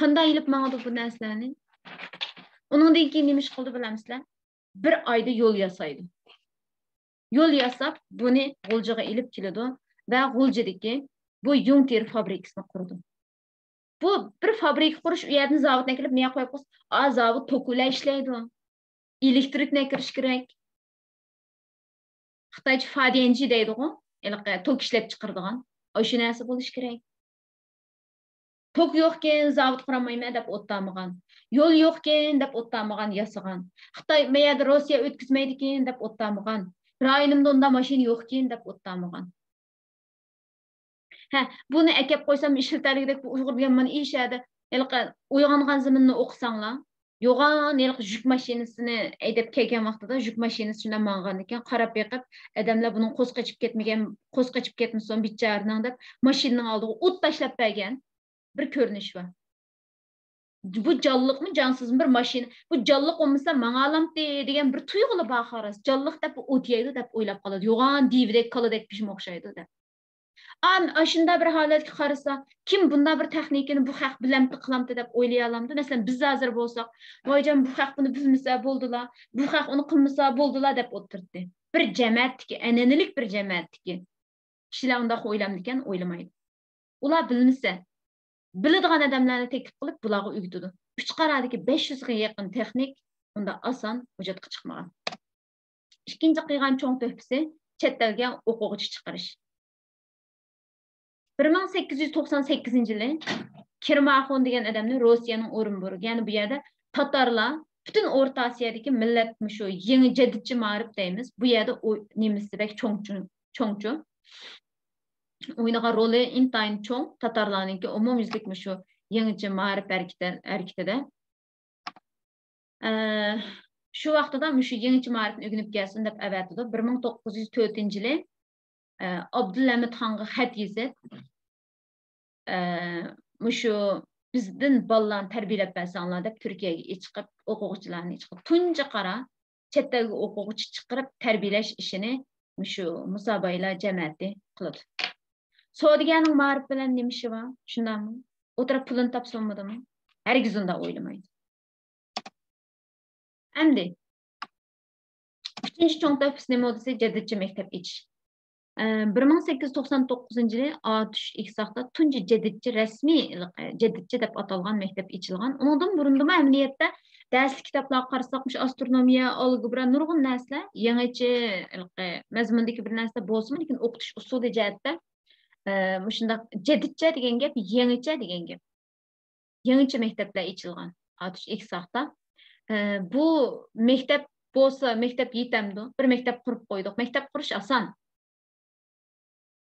قانداق ئېلىپ ماڭىدۇ بۇ نەرسىلەرنى؟ ئۇنىڭدىن كېيىن نېمە ئىش قىلدى بىلەمسىلەر؟ بىر ئايدا يول ياسايدۇ. يول ياساپ، بۇنى غۇلجىغا ئېلىپ كېلىدۇ ۋە غۇلجىدىكى بۇ يۇڭ تېرە فابرىكىسىنى قۇرىدۇ. بۇ بىر فابرىكا قۇرۇش، ئۇ يەردىن زاۋۇتنى ئەكىرىپ، مۇياققا قويۇپ قويسا، ئا، زاۋۇت توكى بىلەن ئىشلەيدۇ. ئېلېكترىكنى ئەكىرىش كېرەك. خىتايچە فاديەنجى دەيدىغۇ، ھېلىقى توك ئىشلەپ چىقىرىدىغان. ئاشۇ نەرسە بولۇشى كېرەك. توك يوقكەن، زاۋۇت قۇرالمايمەن دەپ ئولتۇرمىغان. يول يوقكەن دەپ ئولتۇرمىغان، ياسىغان. خىتاي مەيەردە روسىيە ئۆتكۈزمەيدىكەن دەپ ئولتۇرمىغان. رايونۇمدا ئۇنداق ماشىنا يوقكەن دەپ ئولتۇرمىغان. ھە، بۇنى ئەكەپ قويسام ئىشلىتەلىگۈدەك بۇ ئۇيغۇر دېگەن مانا ئىش ھەدە. ھېلىقى ئويغانغان زېمىننى ئوقۇساڭلار، يوغان ھېلىقى يۈك ماشىنىسىنى ھەيدەپ كەلگەن ۋاقتىدا يۈك ماشىنىسى شۇنداق ماڭغاندىكىن قاراپ بېقىپ، ئادەملەر بۇنىڭ قوزى قېچىپ كەتمىگەن، قوزى قېچىپ كەتمىسۇن بىچارىنىڭ دەپ ماشىنىنىڭ ئالدىغا ئوت تاشلاپ بەرگەن بىر كۆرۈنۈش بار. بۇ جانلىقمۇ، جانسىزمۇ بىر ماشىنا؟ بۇ جانلىق بولمىسا ماڭالامتى دېگەن بىر تۇيغۇلا بار خالاس. جانلىق دەپ ئوت يەيدۇ دەپ ئويلاپ قالىدۇ. يوغان دىۋىدەك، كالىدەك بىشىمۇ ئوخشايدۇ دەپ. ئان-، ئاشۇنداق بىر ھالەتكە قارىسا، كىم بۇنداق بىر تېخنىكىنى بۇ خەق بىلەمتى، قىلامتى دەپ ئويلىيالامدۇ؟ مەسىلەن، بىز ھازىر بولساق، ۋايجان، بۇ خەق بۇنى بىلمىسە بولدىلا، بۇ خەق ئۇنى قىلمىسا بولدىلا دەپ ئولتۇرتتى. بىر جەمەتتىكى، ئەنئەنىلىك بىر جەمەتتىكى كىشىلەر ئۇنداق ئويلامدىكەن؟ ئويلىمايدۇ. ئۇلار بىلمىسە، بىلىدىغان ئادەملەرنى تەكلىپ قىلىپ، بۇلارغا ئۆگىتىدۇ. ئۈچ قارادىكى بەش يۈزگە يېقىن تېخنىك ئۇنداق ئاسان ۋۇجۇدقا چىقمىغان. ئىككىنچى قىلغان چوڭ تۆھپىسى چەت ئەلگە ئوقۇغۇچى چىقىرىش. بىر مىڭ سەككىز يۈز توقسان سەككىزىنچى يىلى كىرماخون دېگەن ئادەمنى روسىيەنىڭ ئورۇنبورى، يەنى بۇ يەردە تاتارلار، پۈتۈن ئورتا ئاسىيادىكى مىللەت، مۇشۇ يېڭى جەدىدچى مائارىپ دەيمىز، بۇ يەردە ئۇ-، نېمىسىدەك چوڭچۇ، چوڭچۇ. ئوينىغان رولى ئىنتايىن چوڭ تاتارلارنىڭكى ئومۇميۈزلۈك مۇشۇ يېڭىچە مائارىپ ھەرىكىتى، ھەرىكىتىدە. ئە، شۇ ۋاقتىدا مۇشۇ يېڭىچە مائارىپنى ئۆگىنىپ كەلسۇن دەپ ئەۋەتىدۇ. بىر مىڭ توققۇز يۈز تۆتىنچى يىلى، ئە، ئابدۇلھەمىد خانغا خەت يېزىپ، ئە، مۇشۇ بىزدىن بالىلارنى تەربىيەلەپ بەرسەڭلار دەپ تۈركىيەگە ئېچىقىپ، ئوقۇغۇچىلارنى ئېچىقىپ، تۇنجى قارا چەت ئەلگە ئوقۇغۇچى چىقىرىپ تەربىيەلەش ئىشىنى مۇشۇ مۇسابايىلار جەمەتى قىلىدۇ. سودىگەرنىڭ مائارىپ بىلەن نېمە ئىشى بار؟ شۇنداقمۇ؟ ئۇ تەرەپ پۇلىنى تاپسۇنمىدىمۇ؟ ھەرگىز ئۇنداق ئويلىمايدۇ. ئەمدى ئۈچىنچى چوڭ تۆھپىسى نېمە بولدى دېسە، جەدىدچە مەكتەپ ئېچىش. ئە، بىر مىڭ سەككىز يۈز توقسان توققۇزىنچى يىلى ئاتۇش ئېگىزتاغدا تۇنجى جەدىدچە، رەسمىي، جەدىدچە دەپ ئاتالغان مەكتەپ ئېچىلغان. ئۇنىڭدىن بۇرۇندىمۇ ئەمەلىيەتتە دەرسلىك كىتابلارغا قارىساق، مۇشۇ ئاسترونومىيە، ئالگېبرا، نۇرغۇن نەرسىلەر يېڭىچە، ھېلىقى مەزمۇندىكى بىر نەرسە بولسىمۇ، لېكىن ئوقۇتۇش ئۇسۇلى جەھەتتە، ئە، مۇشۇنداق جەدىدچە دېگەن گەپ، يېڭىچە دېگەن گەپ. يېڭىچە مەكتەپلەر ئېچىلغان ئاتۇش ئېگىزتاغدا. ئە، بۇ مەكتەپ بولسا، مەكتەپ يېتەمدۇ؟ بىر مەكتەپ قۇرۇپ قويدۇق. مەكتەپ قۇرۇش ئاسان.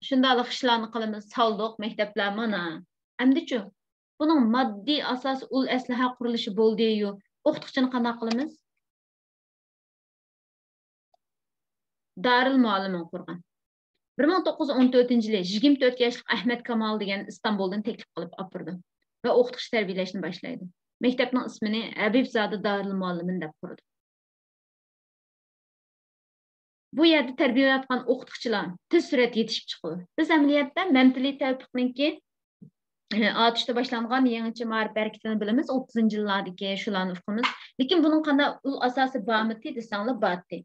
شۇنداقلا ئىشلارنى قىلىمىز، سالدۇق، مەكتەپلەر مانا. ئەمدىچۇ؟ بۇنىڭ ماددىي ئاساسى، ئۇل ئەسلىھە قۇرۇلۇشى بولدىيۇ. ئوقۇتقۇچىنى قانداق قىلىمىز؟ دارىل مۇئەللىمىنى قۇرغان. بىر مىڭ توققۇز يۈز ئون تۆتىنچى يىلى يىگىرمە تۆت ياشلىق ئەھمەد كامال دېگەن ئىستانبۇلدىن تەكلىپ قىلىپ ئاپىرىدۇ ۋە ئوقۇتقۇچى تەربىيەلەشنى باشلايدۇ. مەكتەپنىڭ ئىسمىنى ھەبىبزادە دارىل مۇئەللىمىن دەپ قۇرىدۇ. بۇ يەردە تەربىيەلەنگەن ئوقۇتقۇچىلار تېز سۈرئەتتە يېتىشىپ چىقىدۇ. بىز ئەمەلىيەتتە مەمتىلى تەۋپىقنىڭكى، ئە، ئاتۇشتا باشلانغان يېڭىچە مائارىپ ھەرىكىتىنى بىلىمىز، ئوتتۇزىنچى يىللاردىكى شۇلارنى ئۇقىمىز. لېكىن بۇنىڭ قانداق ئۇل ئاساسى بارمىدى دېسەڭلار، بارتتى.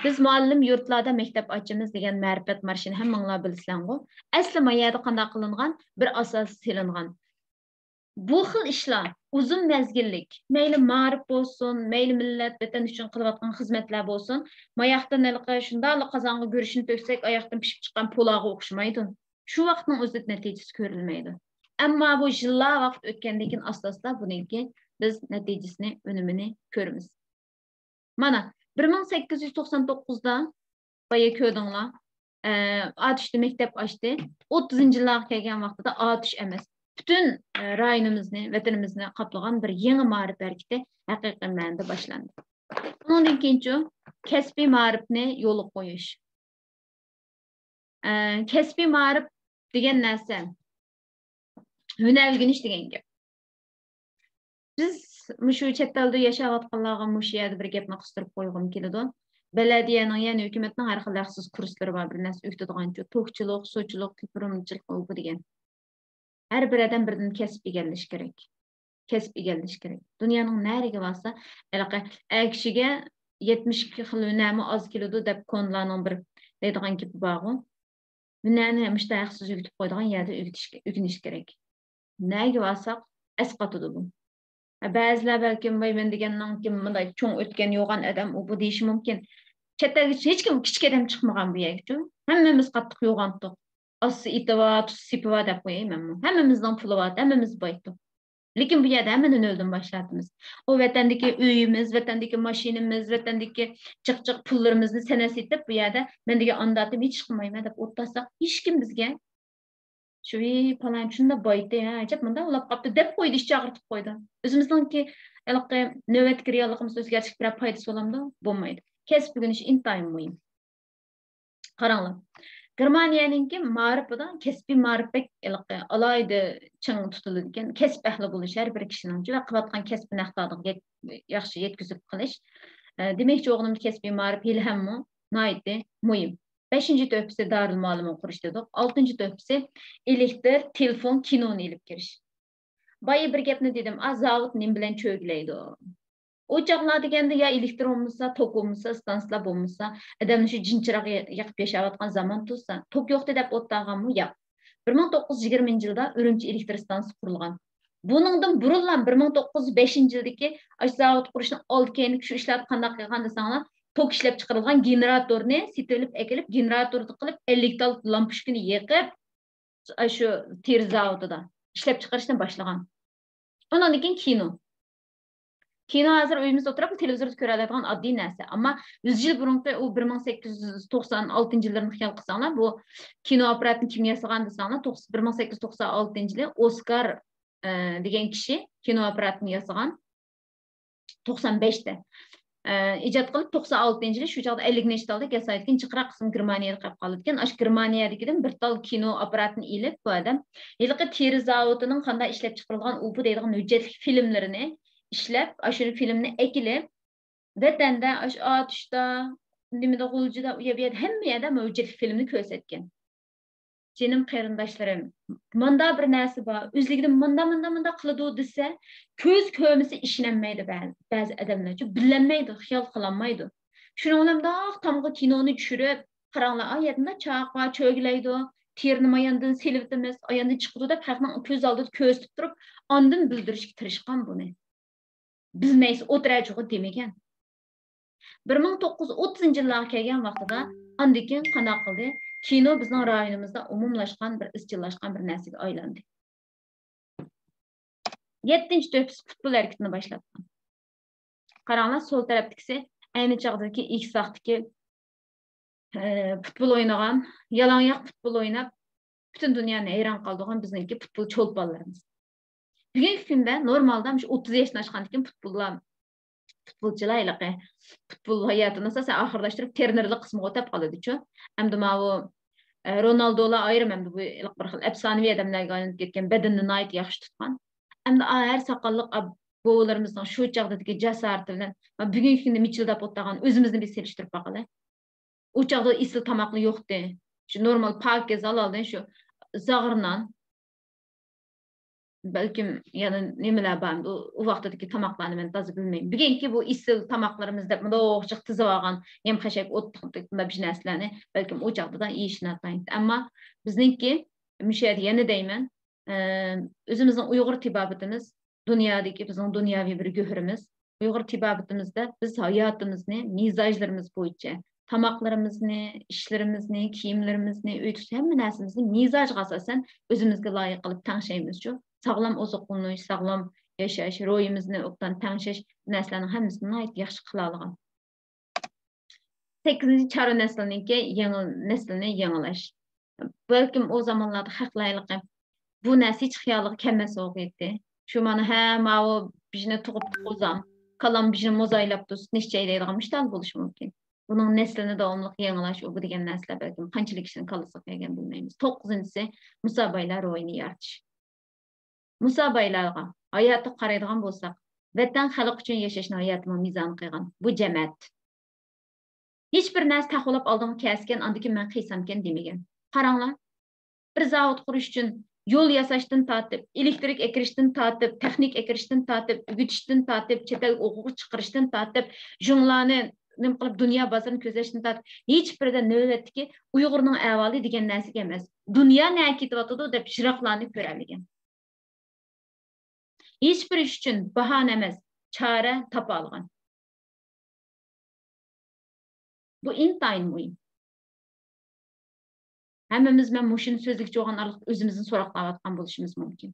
بىز مۇئەللىم يۇرتلاردا مەكتەپ ئاچىمىز دېگەن مەرىپەت مارشىنى ھەممىڭلار بىلىسىلەرغۇ. ئەسلى ما يەردە قانداق قىلىنغان؟ بىر ئاساس سېلىنغان. بۇ خىل ئىشلار ئۇزۇن مەزگىللىك، مەيلى مائارىپ بولسۇن، مەيلى مىللەت، ۋەتەن ئۈچۈن قىلىۋاتقان خىزمەتلەر بولسۇن، ماياقتىن ھېلىقى شۇنداقلا قازانغا گۈرۈچنى تۆكسەك، ئاياقتىن پىشىپ چىققان پۇلاغا ئوخشىمايدۇ. شۇ ۋاقىتنىڭ ئۆزىدە نەتىجىسى كۆرۈلمەيدۇ. ئەمما بۇ يىللار ۋاقىت ئۆتكەندىن كېيىن ئاستا-ئاستا بۇنىڭكى بىز نەتىجىسىنى، ئۈنۈمىنى كۆرىمىز. مانا، بىر مىڭ سەككىز يۈز توقسان توققۇزدا بايا كۆردۈڭلار، ئە، ئاتۇشتا مەكتەپ ئاچتى. ئوتتۇزىنچى يىللارغا كەلگەن ۋاقتىدا ئاتۇش ئەمەس، پۈتۈن، ئە، رايونىمىزنى، ۋەتىنىمىزنى قاپلىغان بىر يېڭى مائارىپ ھەرىكىتى ھەقىقىي مەنىدە باشلاندى. ئۇنىڭدىن كېيىنچۇ، كەسپىي مائارىپنى يولغا قويۇش. ئە، كەسپىي مائارىپ دېگەن نەرسە ھۈنەر ئۆگىنىش دېگەن گەپ. بىز مۇشۇ چەت ئەلدە ياشاۋاتقانلارغا مۇشۇ يەردە بىر گەپنى قىستۇرۇپ قويغۇم كېلىدۇ. بەلەدىيەنىڭ، يەنى ھۆكۈمەتنىڭ ھەر خىل ھەقسىز كۇرسلىرى بار، بىر نەرسە ئۆگىتىدىغانچۇ، توكچىلىق، سۇچىلىق، تېلېفونچىلىق، ئۇ بۇ دېگەن. ھەر بىر ئادەم بىردىن كەسىپ ئىگىلىشى كېرەك. كەسىپ ئىگىلىشى كېرەك. دۇنيانىڭ نەرىگە بارسا، ھېلىقى ئەر كىشىگە يەتمىش ئىككى خىل ھۈنەرمۇ ئاز كېلىدۇ دەپ كونىلارنىڭ بىر دەيدىغان گېپى بارغۇ. ھۈنەرنى مۇشۇنداق ھەقسىز ئۆگىتىپ قويىدىغان يەردە ئۆگىتىش، ئۆگىنىش كېرەك. نەگە بارساق ئەسقاتىدۇ بۇ. بەزىلەر بەلكىم، ۋاي، مەن دېگەننىڭكى مۇنداق چوڭ ئۆتكەن يوغان ئادەم ئۇ بۇ دېيىشى مۇمكىن. چەت ئەلگىچە ھېچكىم كىچىك ئادەم چىقمىغان بۇ يەرگىچۇ. ھەممىمىز قاتتىق يوغانتۇق. ئاسسا ئېتى بار، تۇز سېپى بار دەپ قوياي مەنمۇ. ھەممىمىزنىڭ پۇلى بار، ھەممىمىز بايتۇق. لېكىن بۇ يەردە ھەممىنى نۆلدىن باشلاتىمىز. ئۇ ۋەتەندىكى ئۆيىمىز، ۋەتەندىكى ماشىنىمىز، ۋەتەندىكى جىق جىق پۇللىرىمىزنى سەنە سېتىپ، بۇ يەردە مەن دېگەن ئانداتىم ھېچ قىلمايمەن دەپ ئولتۇرساق، ھېچكىم بىزگە شۇ پالان شۇنداق بايتى، ھە، ئەجەب مۇنداق ئۇلاپ قاپتۇ دەپ قويدى، ئىچى ئاغرىتىپ قويدى. ئۆزىمىزنىڭكى ھېلىقى نۆۋەتتىكى رېئاللىقىمىزدا ئۆزگەرتىشكە بىرەر پايدىسى بولامدۇ؟ بولمايدۇ. كەسىپ ئۆگىنىش ئىنتايىن مۇھىم. قاراڭلار، گېرمانىيەنىڭكى مائارىپىدا كەسپىي مائارىپ بەك ھېلىقى ئالاھىدە چىڭ تۇتۇلىدىكەن. كەسىپ ئەھلى بولۇش ھەر بىر كىشىنىڭ ۋە قىلىۋاتقان كەسپىنى ھەق ياخشى يەتكۈزۈپ قىلىش. ئە، دېمەكچى بولغىنىم، كەسپىي مائارىپ ھېلىھەممۇ ناھايىتى مۇھىم. بەشىنچى تۆھپىسى دارىلمۇئەللىمۇن قۇرۇش دېدۇق. ئالتىنچى تۆھپىسى ئېلېكتر، تېلېفون، كىنونى ئېلىپ كىرىش. بايا بىر گەپنى دېدىم، ئا، زاۋۇت نېمە بىلەن چۆگىلەيدۇ؟ ئۇ چاغلار دېگەندە يا ئېلېكتر بولمىسا، توك بولمىسا، ئىستانسىلار بولمىسا، ئادەمنى شۇ جىنچىراغ يېقىپ ياشاۋاتقان زامان تۇرسا، توك يوقتى دەپ ئولتۇرغانمۇ؟ ياق. بىر مىڭ توققۇز يۈز يىگىرمىنچى يىلدا ئۈرۈمچى ئېلېكتر ئىستانسىسى قۇرۇلغان. بۇنىڭدىن بۇرۇنلا بىر مىڭ توققۇز يۈز بەشىنچى يىلدىكى ئاشۇ زاۋۇت قۇرۇشنىڭ ئالدى كەينىدىكى شۇ ئىشلاردا قانداق قىلغان دېسەڭلار، توك ئىشلەپ چىقىرىدىغان گېنېراتورنى سېتىۋېلىپ ئەكېلىپ، گېنېراتوردا قىلىپ، ئەللىك تال لامپۇچكىنى يېقىپ، ئاشۇ تېرە زاۋۇتىدا ئىشلەپ چىقىرىشنى باشلىغان. ئۇنىڭدىن كېيىن كىنو. كىنو ھازىر ئۆيىمىزدە ئولتۇرۇپ تېلېۋىزوردا كۆرەلەيدىغان ئاددىي نەرسە. ئەمما يۈز يىل بۇرۇنقى ئۇ بىر مىڭ سەككىز يۈز توقسان ئالتىنچى يىللىرىنى خىيال قىلساڭلار، بۇ كىنو ئاپپاراتىنى كىم ياسىغان دېسەڭلار، توقس-، بىر مىڭ سەككىز يۈز توقسان ئالتىنچى يىلى ئوسكار، ئە، دېگەن كىشى كىنو ئاپپاراتىنى ياسىغان. توقسان بەشتە، ئە، ئىجاد قىلىپ، توقسان ئالتىنچى يىلى شۇ چاغدا ئەللىك نەچچە تالدەك ياسايدىكەن، جىقراق قىسمى گېرمانىيەدە قېلىپ قالىدىكەن. ئاشۇ گېرمانىيەدىكىدىن بىر تال كىنو ئاپپاراتىنى ئېلىپ، بۇ ئادەم ھېلىقى تېرە زاۋۇتىنىڭ قانداق ئىشلەپ چىقىرىلغان ئۇ بۇ دەيدىغان ھۆججەتلىك فىلىملىرىنى ئىشلەپ، ئاشۇ فىلىمنى ئەكېلىپ، ۋەتەندە، ئاشۇ ئاتۇشتا، نېمىدە، غۇلجىدا، ئۇ يەر، بۇ يەردە، ھەممە يەردە مانا ھۆججەتلىك فىلىمنى كۆرسەتكەن. جېنىم قېرىنداشلىرىم، ماندا بىر نەرسە بار، ئۆزلۈكىدىن ماندا، ماندا، ماندا قىلىدۇ دېسە، كۆز كۆرمىسە ئىشىنەلمەيدۇ بەزى، بەزى ئادەملەر. چۈنكى بىلەلمەيدۇ، خىيال قىلالمايدۇ. شۇنىڭ بىلەن مۇنداق تامغا كىنونى چۈشۈرۈپ، قاراڭلار، ئا يەردە چاق بار، چۆگىلەيدۇ، تېرىنى ماياندىن سېلىۋېتىمىز، ئاياندىن چىقىدۇ دەپ خەقنىڭ كۆز ئالدىدا كۆرسىتىپ تۇرۇپ، ئاندىن بىلدۈرۈشكە تىرىشقان بۇنى. بىلمەيسىز، ئولتۇرە جۇغۇ دېمىگەن. بىر مىڭ توققۇز يۈز ئوتتۇزىنچى يىللارغا كەلگەن ۋاقتىدا ئاندىن كېيىن قانداق قىلدى؟ كىنو بىزنىڭ رايونىمىزدا ئومۇملاشقان بىر ئىزچىللاشقان بىر نەرسىگە ئايلاندى. يەتتىنچى تۆھپىسى پۇتبول ھەرىكىتىنى باشلاتقان. قاراڭلار، سول تەرەپتىكىسى ئەينى چاغدىكى ئېگىز ساقتىكى، ئە، پۇتبول ئوينىغان، يالاڭياق پۇتبول ئويناپ، پۈتۈن دۇنيانى ھەيران قالدۇرغان بىزنىڭكى پۇتبول چولپانلىرىمىز. بۈگۈنكى كۈندە نورمالدا مۇشۇ ئوتتۇز ياشتىن ئاشقاندىكىن پۇتبوللار، پۇتبولچىلار ھېلىقى پۇتبول ھاياتىنى ئاساسەن ئاخىرلاشتۇرۇپ، ترېنېرلىق قىسمىغا ئۆتۈپ قالىدىچۇ. ئەمدى ماۋۇ، ئە، رونالدولا ئايرىم، ئەمدى بۇ ھېلىقى بىر خىل ئەپسانىۋى ئادەملەرگە ئايلىنىپ كەتكەن، بەدىنىنى ناھايىتى ياخشى تۇتقان. ئەمدى ئا، ھەر ساقاللىق ئا، بوۋىلىرىمىزنىڭ شۇ چاغدىكى جاسارىتى بىلەن، ما، بۈگۈنكى كۈندە مىچىلداپ ئولتۇرغان ئۆزىمىزنى بىر سېلىشتۇرۇپ باقىلى. ئۇ چاغدا ئېسىل تاماقلا يوقتى. شۇ نورمال پاكىز ھالالدىن شۇ زاغرا نان. بەلكىم يەنە نېمىلەر بار، ئۇ، ئۇ ۋاقتىدىكى تاماقلارنى مەن تازا بىلمەيمەن. بۈگۈنكى بۇ ئېسىل تاماقلىرىمىز دەپ مۇنداق جىق تىزىۋالغان يەم-خەشەك، ئوت، بۇنداق بىر نەرسىلەرنى بەلكىم ئۇ چاغدا دا يېيىش ناتايىنلىق. ئەمما بىزنىڭكى مۇشۇ يەردە يەنە دەيمەن، ئە، ئۆزىمىزنىڭ ئۇيغۇر تېبابىتىمىز، دۇنيادىكى بىزنىڭ دۇنياۋى بىر گۆھىرىمىز. ئۇيغۇر تېبابىتىمىزدە بىز ھاياتىمىزنى مىزاجلىرىمىز بويىچە، تاماقلىرىمىزنى، ئىشلىرىمىزنى، كىيىملىرىمىزنى، ئۆي تۇتۇش ھەممە نەرسىمىزنى مىزاجغا ئاساسەن ئۆزىمىزگە لايىق قىلىپ تەڭشەيمىزچۇ. ساغلام ئوزۇقلىنىش، ساغلام ياشاش، روھىمىزنى ئوبدان تەڭشەش نەرسىلەرنىڭ ھەممىسىنى ناھايىتى ياخشى قىلالىغان. سەككىزىنچى چارۋا نەسلىنىڭكى يېڭى نەسلىنى يېڭىلاش. بەلكىم ئۇ زامانلاردا خەقلەر ھېلىقى بۇ نەرسە ھېچ خىيالىغا كەلمەس بولغىيتتى. شۇ مانا، ھە، ماۋۇ بىژنى تۇغۇپتۇ قوزام، كالام بىژنى موزايلاپتۇ، سۈتنى ئىچەي دەيدىغان مۇشۇ تال بولۇشى مۇمكىن. بۇنىڭ نەسلىنى داۋاملىق يېڭىلاش، ئۇ بۇ دېگەن نەرسىلەر بەلكىم قانچىلىك كىشىنىڭ كاللىسىغا كەلگەن بىلمەيمىز. توققۇزىنچىسى، مۇسابايلار روھىنى يارىتىش. مۇسابايلارغا، ھاياتىغا قارايدىغان بولساق، ۋەتەن، خەلق ئۈچۈن ياشاشنى ھاياتىمنىڭ مىزانى قىلغان بۇ جەمەت. ھېچ بىر نەرسە تەقۋىلاپ ئالدىڭغا كەلسىكەن، ئاندىن كېيىن مەن قىيسامكەن دېمىگەن. قاراڭلار، بىر زاۋۇت قۇرۇش ئۈچۈن يول ياساشتىن تارتىپ، ئېلېكتىرىك ئەكىرىشتىن تارتىپ، تېخنىك ئەكىرىشتىن تارتىپ، ئۆگىتىشتىن تارتىپ، چەت ئەلگە ئوقۇغۇچى چىقىرىشتىن تارتىپ، ژۇڭلارنى نېمە قىلىپ دۇنيا بازىرىنى كۆزەشتىن تارتىپ، ھېچ بىرىدە نۆۋەتتىكى ئۇيغۇرنىڭ ئەھۋالى دېگەن نەرسىگە ئەمەس. دۇنيا نەگە كېتىۋاتىدۇ دەپ يىراقلارنى كۆرەلىگەن. ھېچ بىر ئىش ئۈچۈن باھانە ئەمەس، چارە تاپالىغان. بۇ ئىنتايىن مۇھىم. ھەممىمىز مەن مۇشۇنى سۆزلىگۈچى بولغان ئارىلىقتا ئۆزىمىزدىن سوراقلاۋاتقان بولۇشىمىز مۇمكىن.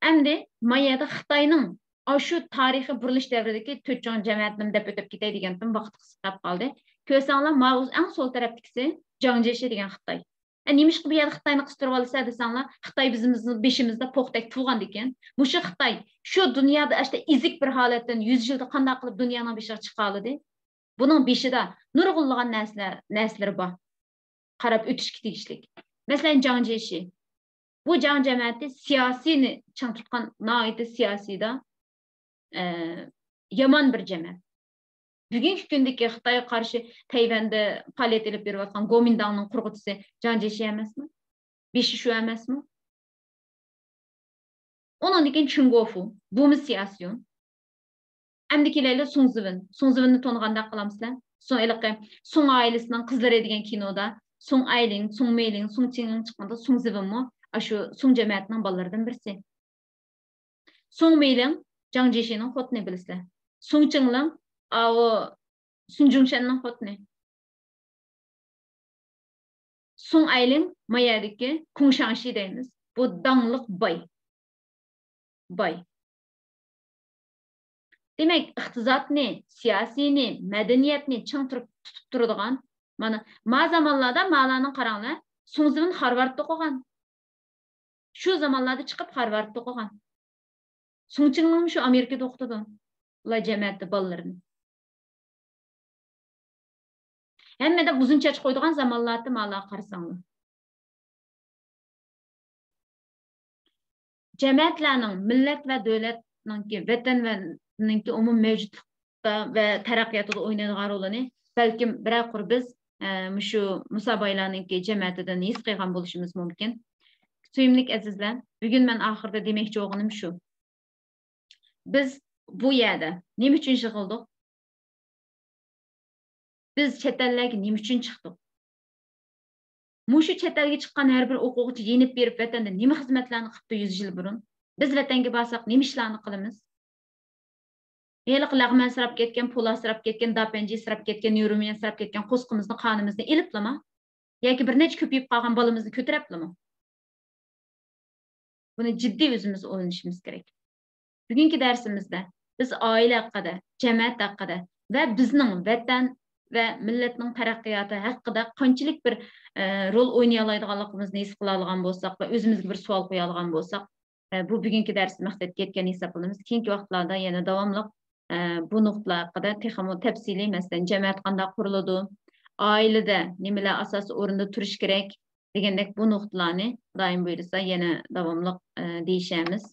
ئەمدى ما يەردە خىتاينىڭ ئاشۇ تارىخىي بۇرۇلۇش دەۋرىدىكى تۆت چوڭ جەمەتنى دەپ ئۆتۈپ كېتەي دېگەنتىم، ۋاقىت قىسقىراپ قالدى. كۆرسەڭلار، ماۋۇ ئەڭ سول تەرەپتىكىسى جاڭ جيېشى دېگەن خىتاي. ئە، نېمىشقا بۇ يەردە خىتاينى قىستۇرۇۋالىسە دېسەڭلار، خىتاي بىزىمىزنىڭ بېشىمىزدا پوختەك تۇغاندىكەن. مۇشۇ خىتاي شۇ دۇنيادا ئاشتا ئېزىك بىر ھالەتتىن يۈز يىلدا قانداق قىلىپ دۇنيانىڭ بېشىغا چىقالىدى؟ بۇنىڭ بېشىدا نۇرغۇنلىغان نەرسىلەر، نەرسىلىرى بار. قاراپ ئۆتۈشكە تېگىشلىك. مەسىلەن، جاڭ جيېشى. بۇ جاڭ جەمەتى سىياسىينى چىڭ تۇتقان، ناھايىتى سىياسىيدا، ئە، يامان بىر جەمەت. بۈگۈنكى كۈندىكى خىتايغا قارشى تەيۋەندە پائالىيەت ئېلىپ بېرىۋاتقان گومىنداڭنىڭ قۇرغۇچىسى جاڭ جيېشى ئەمەسمۇ؟ بېشى شۇ ئەمەسمۇ؟ ئۇنىڭدىن كېيىن چېڭ گوفۇ، بۇمۇ سىياسىيون. ئەمدى كېلەيلى سۇڭ زىۋېن. سۇڭ زىۋېننى تونۇغاندەك قىلامسىلەر؟ سۇڭ ھېلىقى سۇڭ ئائىلىسىنىڭ قىزلىرى دېگەن كىنودا سۇڭ ئايلىڭ، سۇڭ مېيلىڭ، سۇڭ چىڭلىڭ چىققاندا سۇڭ زىۋېنمۇ ئاشۇ سۇڭ جەمەتىنىڭ بالىلىرىدىن بىرسى. سۇڭ مېيلىڭ جاڭ جيېشىنىڭ خوتۇنى بىلىسىلەر. سۇڭ چىڭلىڭ ئاۋۇ سۇن جۇڭشەننىڭ خوتۇنى. سۇڭ ئايلىڭ ما يەردىكى كۇڭ شاڭشى دەيمىز. بۇ داڭلىق باي. باي. دېمەك، ئىقتىسادنى، سىياسىينى، مەدەنىيەتنى چىڭ تۇرۇپ، تۇتۇپ تۇرىدىغان، مانا، ما زامانلاردا مالارنى قاراڭلار، سۇڭ زىۋېن خارۋاردتا ئوقۇغان. شۇ زامانلاردا چىقىپ خارۋاردتا ئوقۇغان. سۇڭ چىڭلىڭمۇ شۇ ئامېرىكىدا ئوقۇتىدۇ. ئۇلار جەمەتتە بالىلىرىنى. ھەممىدە ئۇزۇن چاچ قويىدىغان زامانلاردا مالا قارىساڭلار. جەمەتلەرنىڭ، مىللەت ۋە دۆلەتنىڭكى، ۋەتەن ۋە نىڭكى ئومۇم مەۋجۇتلۇقتا ۋە تەرەققىياتىدا ئوينايدىغان رولىنى بەلكىم بىرەر قۇر بىز، ئە، مۇشۇ مۇسا بايلارنىڭكى جەمەتىدىن ھېس قىلغان بولۇشىمىز مۇمكىن. سۆيۈملۈك ئەزىزلەر، بۈگۈن مەن ئاخىرىدا دېمەكچى بولغىنىم شۇ. بىز بۇ يەردە نېمە ئۈچۈن يىغىلدۇق؟ بىز چەت ئەللەرگە نېمە ئۈچۈن چىقتۇق؟ مۇشۇ چەت ئەلگە چىققان ھەر بىر ئوقۇغۇچى يېنىپ بېرىپ، ۋەتەندە نېمە خىزمەتلەرنى قىپتۇ يۈز يىل بۇرۇن؟ بىز ۋەتەنگە بارساق، نېمە ئىشلارنى قىلىمىز؟ ھېلىقى لەغمەن سىراپ كەتكەن، پولا سىراپ كەتكەن، داپەنجى سىراپ كەتكەن، نيۇرۇمىيەن سىراپ كەتكەن قوسىقىمىزنى، قانىمىزنى ئېلىپلىما؟ ياكى بىر نەچچە كۆپىيىپ قالغان بالىمىزنى كۆتۈرەپلىما؟ بۇنى جىددىي ئۆزىمىز ئويلىنىشىمىز كېرەك. بۈگۈنكى دەرسىمىزدە بىز ئائىلە ھەققىدە، جەمەت ھەققىدە ۋە بىزنىڭ ۋەتەن ۋە مىللەتنىڭ تەرەققىياتى ھەققىدە قانچىلىك بىر، ئە، رول ئوينىيالايدىغانلىقىمىزنى ھېس قىلالىغان بولساق ۋە ئۆزىمىزگە بىر سوئال قويالىغان بولساق، ئە، بۇ بۈگۈنكى دەرس مەقسەتكە يەتكەن ھېسابلىنىمىز. كېيىنكى ۋاقىتلاردا يەنە داۋاملىق، ئە، بۇ نۇقتىلار ھەققىدە تېخىمۇ تەپسىلىي، مەسىلەن، جەمەت قانداق قۇرۇلىدۇ، ئائىلىدە نېمىلەر ئاساسىي ئورۇندا تۇرۇشى كېرەك، دېگەندەك بۇ نۇقتىلارنى خۇدايىم بۇيرۇسا يەنە داۋاملىق، ئە، دېيىشەرمىز.